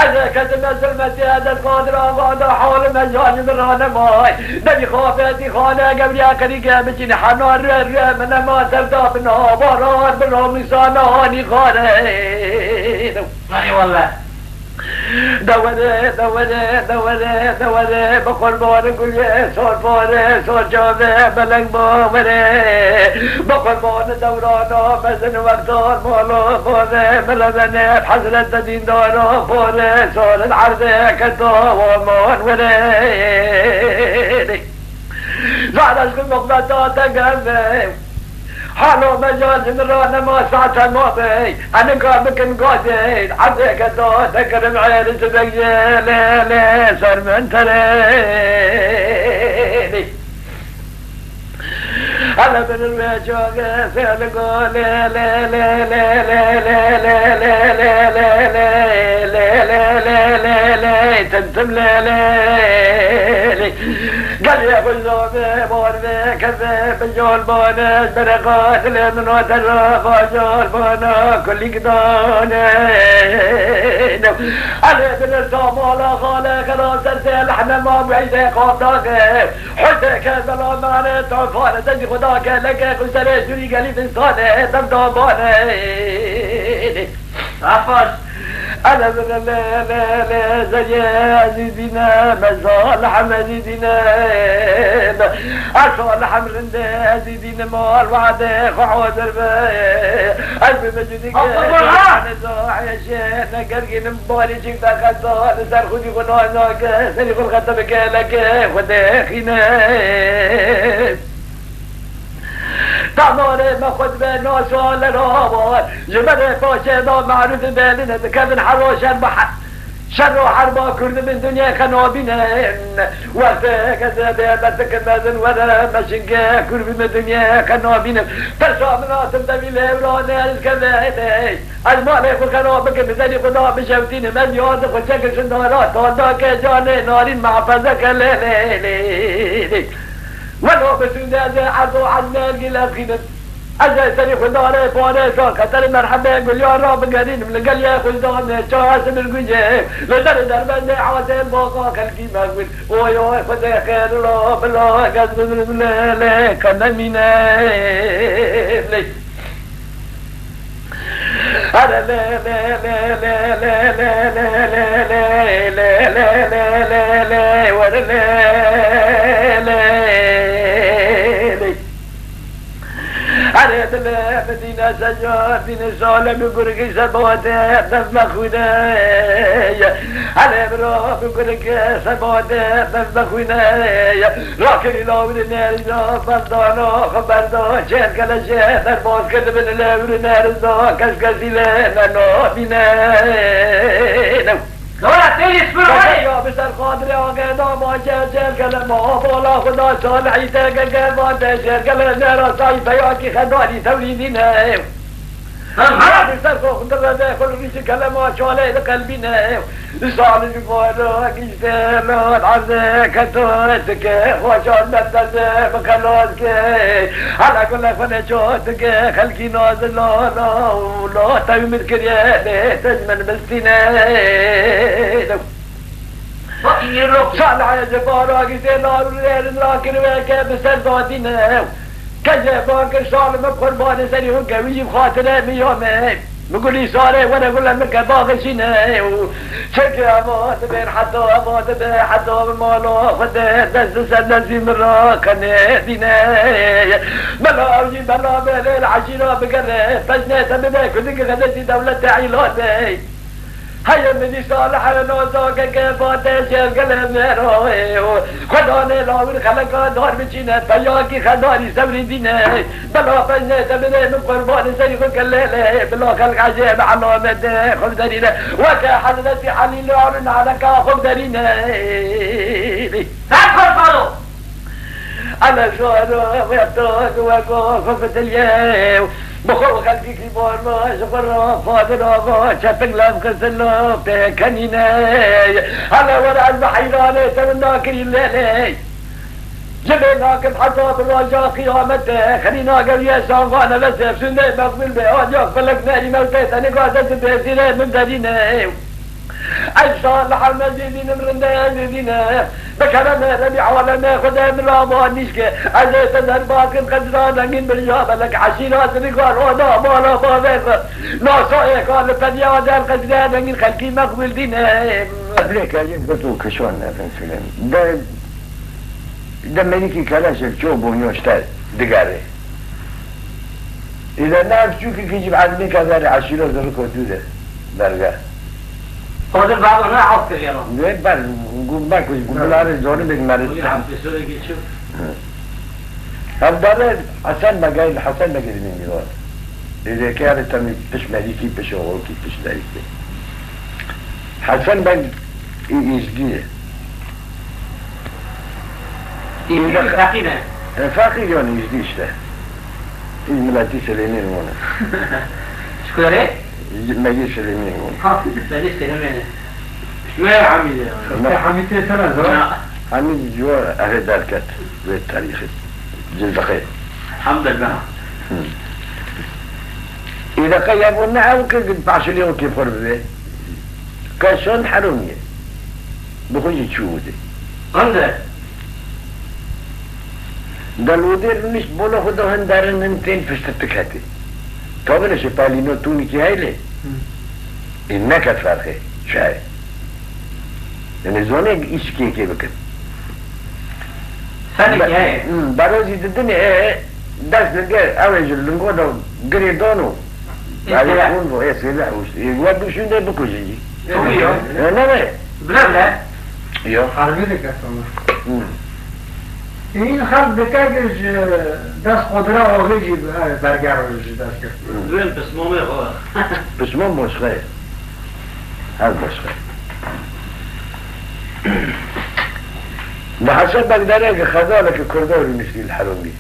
Ez ê ketime zilmetê, ez ê Qadir Axa da hal me canî min ranemaye. Demî xafetî xane gewriya qerîge biçîn hena re re min nema sevda bi navaran bi nomîsa nehanî xare. Eyvallah. Dewere, dewere, dewere, dewere, bi qurbanê gulê sor pare, sor çave, beleng bavere. Bi qurbanê dewrana mezin wextan mala bave, milezene hezrete dîndara pare, sor erdê keta waman were. Zahra ji xwe muxbeta te geve. Halo mecazin ra nema saete ma bey. Enika bikin gazê. Erdê ke da te kirim êriz begye. Lê, lê, ser min terê. Hele binir ve çage. Fêl go lê, lê, lê, lê. Tim, tim, lê, lê, lê. Gelê xwe zave, bor ve, keve, bi yol bone, bereqa dilê min o te re, va yol bone, kulîk dane. Elê dilir tamala xale, xera ser te, lehne ma, weyde qavdaqe. Hute ke zelamane, tofane, dengî xuda ke, leke xwe serê, jûrî gelî distane, dem dabane. Afaş. Ele bile le le le le zerye ezîzîne mezal hem ezîzîne. Esal hem rinde ezîzîne mal wade xwe hazir be. Ez bi mecudî ke ne zaheşe ne gergînim balî çik de xeta li ser xudî xwe nayna ke serî xwe xeta bi geleke xwe dexîne. Damarê me xwe dibe naşa lerawan. Ji berê paşê da merûf belin dikevin hero şer bi he-, şer û herba Kurd bin dinyê xwe nabînin. Wextê ke zêdê bertikin mezin were meşingê Kurd bin dinyê xwe nabînin. Perşa min hatim devî lêvranê ez kevê. Ez malê xwe xera bikim, serî xwe da bişewtînim, ez yardê xwe çekin şindara, tandake canê narîn mehfezeke lê lê lê lê. Welo bi sûnde ez ê erd û ezmên gî lezxînim. Ez ê serî xwe darê parêsa, xeterê merhebê gulya ra bigerînim, li gel yê xwe danê çawa simir gujê. Li derê derbendê asên boka xelkî mexwin. Oy oy xwedê xêr lo, bila gez bimrim lê lê, ke nemîne lê. Are lê, lê, lê, were lê, lê, lê. Are dilê min dîne seca, dîne sale min gurgî sebate, def me xwîne ye. Are bira min gurgî sebate, def me xwîne ye. Rakirî lawirî nerîna berdana xwe berda çêr keleşê derbas kirdibin lê wir nerîna kes kesî lê nenabîne. Dora têlî spir wayê. Ya bi ser xatirê agê da başe çêr kele ma bala xwe da salihî te ke ke van te çêr kele nera sayî peyakî xedarî tewrî dîne. Hera bi ser xwe xwe direve xwe li rîşi kelema çalê li qelbîne. Sal ji xwe re gişte lat erdê keto dike xwe çal merdeze bi xelas ke. Hala gule xwe ne ço dike xelkî nazilo lo lo tewmir kiriye bê tecmen bistîne. Salihê ji bara giştê nar û rêrin rakir weke bi ser dadîne. Kece bakir şal min qurbanê serî û gewî jî xatire min ya me. Min gulî sarê were gule min ke baxişîne û çeke eva dibêr heta eva dibe heta bi mala xwe de dest li ser destî min ra kenê dîne. Bela ew jî bela belê li eşîra bigere pejnê te bibe kudikî xedetî dewletê îlatê. Heye min dîsa li heyna zakeke fate şêrgele mêroyê û xwedanê lawir xeleka dar biçîne peyakî xedarî sewrî dîne. Bela pejnê te bidê min qurbanê serî xwe kelê lê bila xelk ecê bi elamete xwe biderîne. Weke Hezretî Elî li alin aleka xwe biderîne. Ser xwe salo. Ele şaro wexto weko xwe fitilye. Bi xwe û xelkî kî borma ji xwe re xwadir ava çepik lev xistin lo pêkenîne. Hele were ez bi heyranê te winda kirî lê lê. Ji bê nakim heta bi roja qiyamete xerîna gewiyê sanva nefesê sûndê mexbûl bê aciya felek nerî mewtê te nika dest bi pêsîrê min derîne. Ey salih mecîdînim rindeyê dîne. Bi keremê Rebî alemê Xwedê min ra ba nîşke. Ez ê te derbas kim qedra rengîn birja belek eşîra zirîka roda bala bavê xwe. Nasayê ka li pediya der qedra rengîn xelkî mexbûl dîne. Lê kerîm bi tu kişon nefin filan. De, de merîkî keleşek ço bonyo işte digerê. Îde nav çûkî kî jî bi ezmê ke ver eşîra ziriko dû de berge. Xwedin baba ne af kiriye lan. Ne ber, gu ber ku gu bilarê zonî bek meriz. Hevdare Hesen Begay, Hesen Begay dibin dîvan. Îde ke yani temî piş merîkî, piş oxokî, piş derîkî. Hesen Beg î îzdî ye. Îzdî feqîr e. E, feqîr yani îzdî işte. Îz miletî Silêmîn wan e. Ji ku re? Ji Megê Silêmîn wan. Ha, Megê Silêmîn e. Me Hamîd e. Me Hamîd tê ser e, zor. Na. Hamîd ji we ehe derket vê tarîxê. Cizdiqê. Elhamdülillah. Hı. Îdeqe ya bu ne ew ki paşilê o kê xor bibe. Keson herûnî ye. Bi xwe jî çû wudê. Ande. Delwedê rûnişt bola xwe da hin derin hin tên piştir tu ketê. Tabine şipalîno tûnîkî heylê. Hı. Ê neke ferqê. Çi heye? Yanî zonê îşkê kê bikin. Senekî Be-, heye. Hı, berozî didinê, e, dest li gel, ew ê ji lingo da girê dano. Ê Berê sêleh. Hûn bo, ê sêleh û, ê, we bişûnde bikujin jî. Ê, wî yo. E, ne be? Bilem de. Yo. Harbi de kes ama. Hı. Hîn xelk dike ku ji dest Qudira Oxê jî, e, berger ji dest girt. Dibên pismamê xwe. Pismam boşxwe ye. Her boşxwe. Bi heseb Begderê ki xezaleke Kurda rûniştî li Heromî.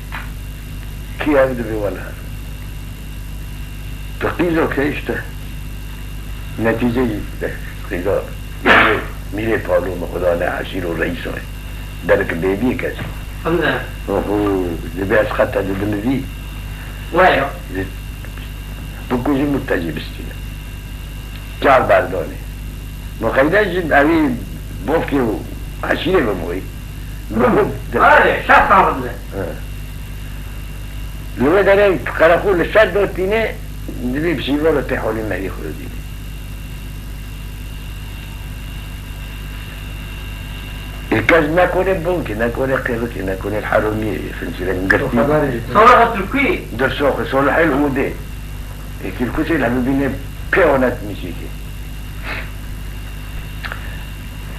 Kî ev dibe wele. Tu qîzo ke işte. Netîce jî de qîza. Mîrê, mîrê palo me xwe dane eşîr û reîsa ye. Derek bêbiyê kes. Hemde. Oho, dibe ez xeta didimizî. Waya. Bikujim û te jî bistîne. Çav berdanê. Muqeyde jî evî bofkê û eşîrê ve bûyî. Bi xwe de. Are, şex sabit be. He. Li wê derê qereqû li ser dotîne, divê bi şîvara tê holî merî xwe dîne. Ê kes nekore bonkê, nekore qêrikê, nekore heromiyê, fincirek girtî. Xeberê. Sora Tirkî. Dirsoxê, Solihê li Ûdê. Ê Kirkûsê li bibîne pê onet mîşîkê.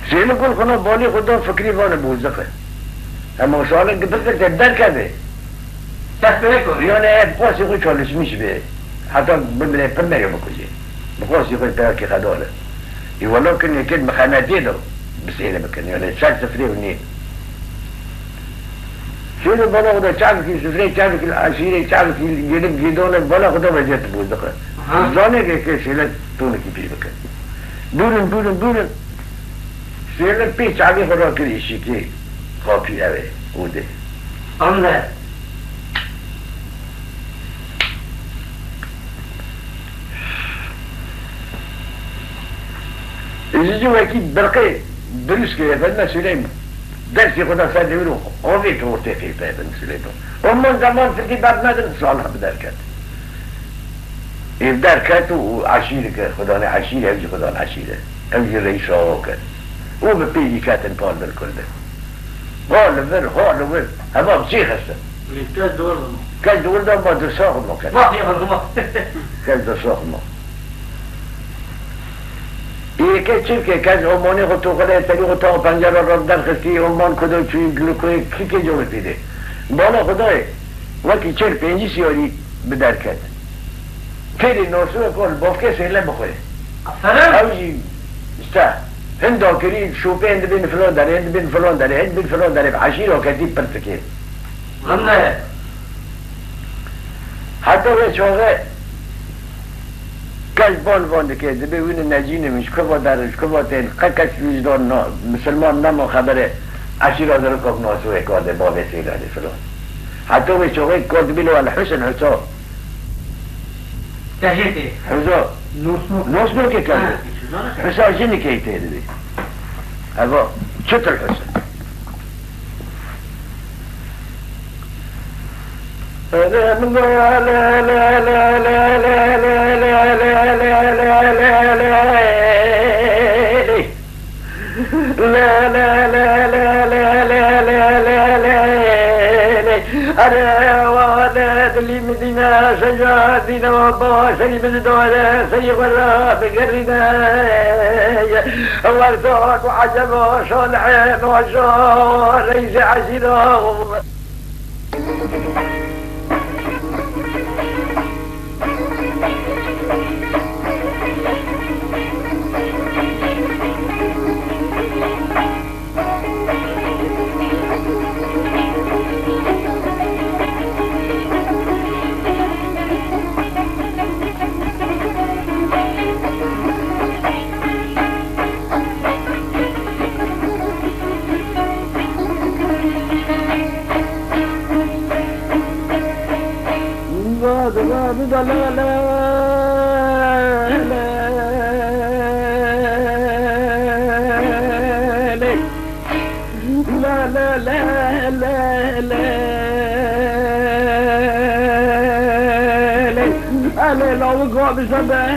Sêli gul xuna balî xwe da fikrî vane boziqe. Hema şalek bifikre derkeve. Kes pê nekore. Yani ev qasî xwe çalışmiş be. Heta bimire pir meriyo bikuje. Bi qasî xwe peyakî xedar e. Ê wela kin yekên bi xenetiyê de bi sêle bikin. Yani ser sifrê û nî. Şêle bala xwe da çavkî sifrê, çavkî eşîrê, çavkî gelip gêdane bala xwe da veciyet boziqe. Aha. Zane ke ke şêle tonekî pî bikin. Bûrin, bûrin, bûrin. Sêle pê çavê xwe rakir îşîkê. Xapî ev ê, û dê. Anne. Êzî jî wekî birqê dirûskê ye, Efendime Süleyman. Dersê xwe da ser dewir û avêt ortê qîpe, Efendime Süleyman. Oman zaman fikî bernedin, Salih bi derket. Êv derket û, û eşîrike, xwe dane eşîr, ev jî xwe dan eşîr e. Ew jî reîs awa ke. Û bi pêlî ketin pal bir kurdin. Ha li vir, ha li wir. Hema bi çî xistin. Lê kes dor bima. Kes dor da ma dirsa xwe ma kes. Vah ya xwe ma. Kes dirsa xwe ma. Yeke çirke kes omanê xwe toxile serî xwe tawa pencera re derxistî, oman kudo çûyî li kuyê kîkê cawê pîdê. Bala Xwedayê wekî çêr pêncî siyarî bi derket. Têrê nasûyek wan bavkê sêle bixwe. Aferin. Ew jî işte hin dakirî şopê hin dibên filan derê, hin dibên filan derê, hin dibên filan derê, bi eşîra ketî pirtikê. Welle. Heta wê çaxê kes ban van dike, dibê wî necîne min, ji kuva derin, ji kuva tên, qe kes wî ji dan na, misilman nema xeberê, eşîra zirikok nasûyek ardê bavê sêle de filan. Heta wê çaxê kar dibî li wele Husin Husa. Tehê tê. Husa. Nosno. Nosno ke kar. Ha. Husa jinî key tê dibî. Eva, çitir Husin. Ere wane dilî min dîne, seca dîne, baba serî min didore, serî xwe ra bigerîne. Werza ku eceba Salihê Naja, reîsê eşîra. Elê lawika bi seber,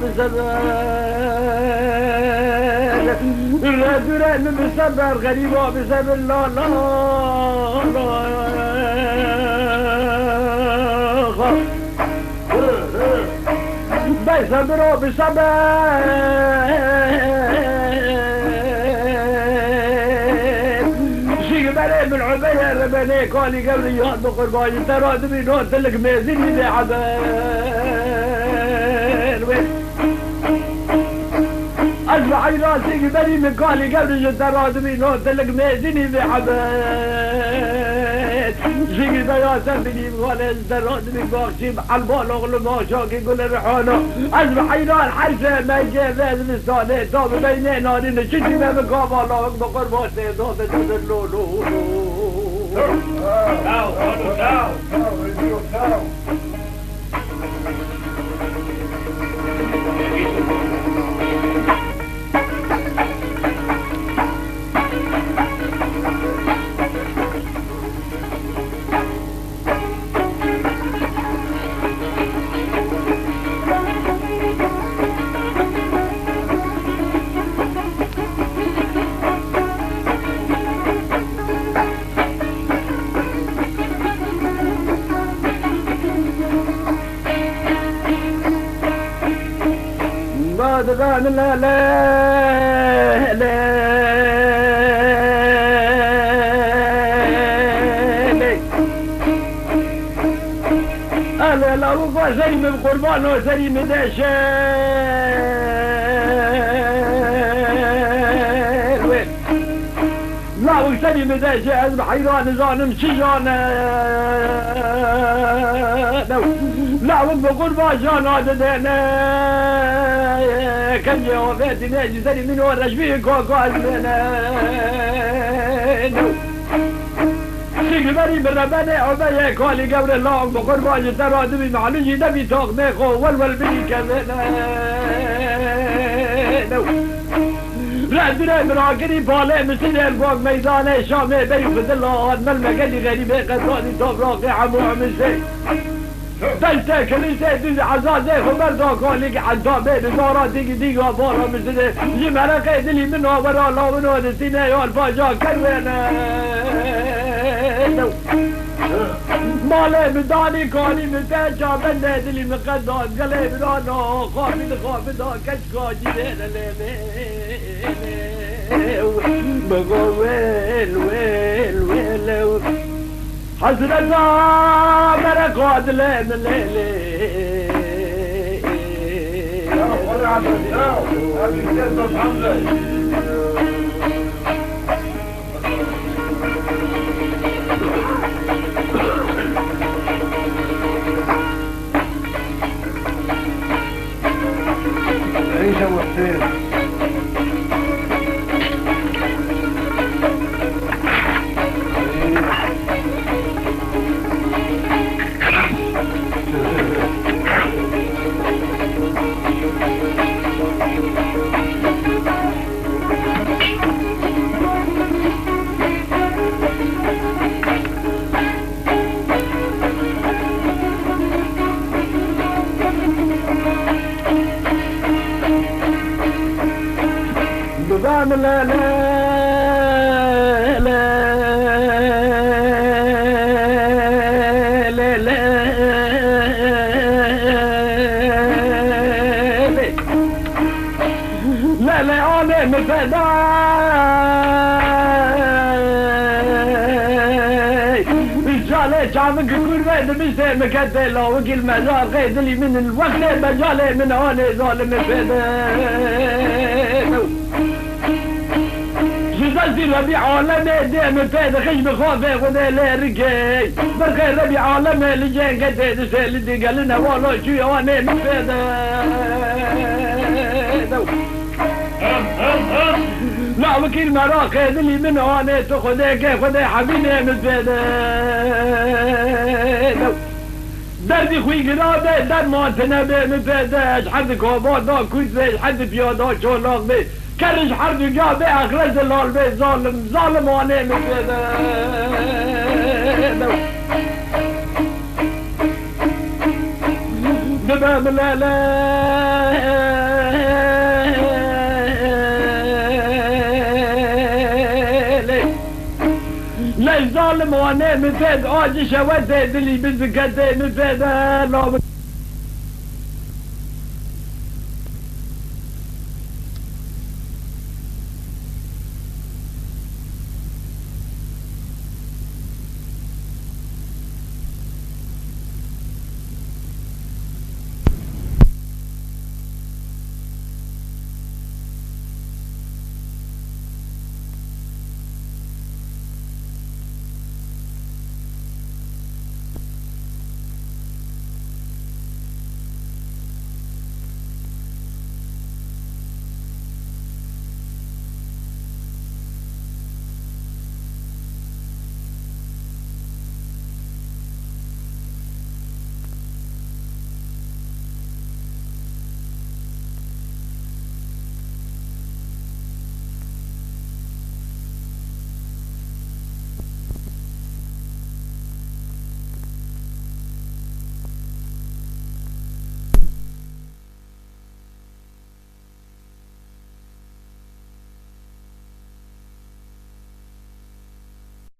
bi seber. Re dure min bi seber, xerîba bi seber, la, la, la. Be seber o, bi seber. Benê kalî gewrî yar bi qurbanî te radibî no tilik mêzinî bê eber wê. Ez bi heyran sîgî berî min kalî gewrî ji te radibî no tilik mêzinî bê eber. Jîgî beya te bînî wale ji te radibî baxçî bi elbal oxlu baxçakî gulê rihana. Ez bi heyran her şe mengê vê zivistanê da bi beynê narî niçikî me bi kavala wek bi qurban tê da bi te bir lo lo lo. Ele lawik va serî min qurban o, serî min de şer wê. Lawik serî min de şer, ez bi heyran nizanim çi jane. Lawik bi qurban jana didene. Kengê avêtî ne ji serî min o, reşbî kaka ez mene. Sîgberî bi rebenê obeyê kalî gewre lawik bi qurban ji te radibî, malû jî nebî taxmê xwe welwel bî kezene. Re dire birakirî palê misilê li gog meydanê Şamê beyî fidilan, mel megelî xerîbê qesanî topraqê hemû emisê. Deştê kilîsê dîz ezazê xwe berda kalî ki ezabê bi zara dîgî dîga bala misilê. Ji mereqê dilî min a wera lawin o distîne yar paja kerwêne. Malê min danî kalî min te çabendê dilî min qedas gelê min a no xafî li xafî da keçka cîrê de lê lê lê. Baba wêl wêl wêl ew. Hesreta mereqa dilê min lê lê. عيشة وحسين. Dudağını le le le le le le. Lele anê min fedayê. Calê çavik kurve dimiştê min ketê lawikî li mezarê dilî min li wextê mecalê min anê zalim min fedayê. Ji destî Rebî alemê dê min pê dixij bi xafê Xwedê lê rikê. Birxê Rebî alemê li cengê tê dişê li dîgelin hewala çûyê anê min pê de. Lawikî li meraqê dilî min anê tu Xwedê kê Xwedê hevînê min pê de. Derdî xwî gira be derman tine bê min pê de. Ji her di kova da kurt bê, ji her di piya da çolaq bê. Kerr ji her du ca bê, exre zelal bê, zalim, zalim anê min pê de. Dibe min lele. Lê zalim anê min pê de, acî şewetê dilî min diketê min pê de, la min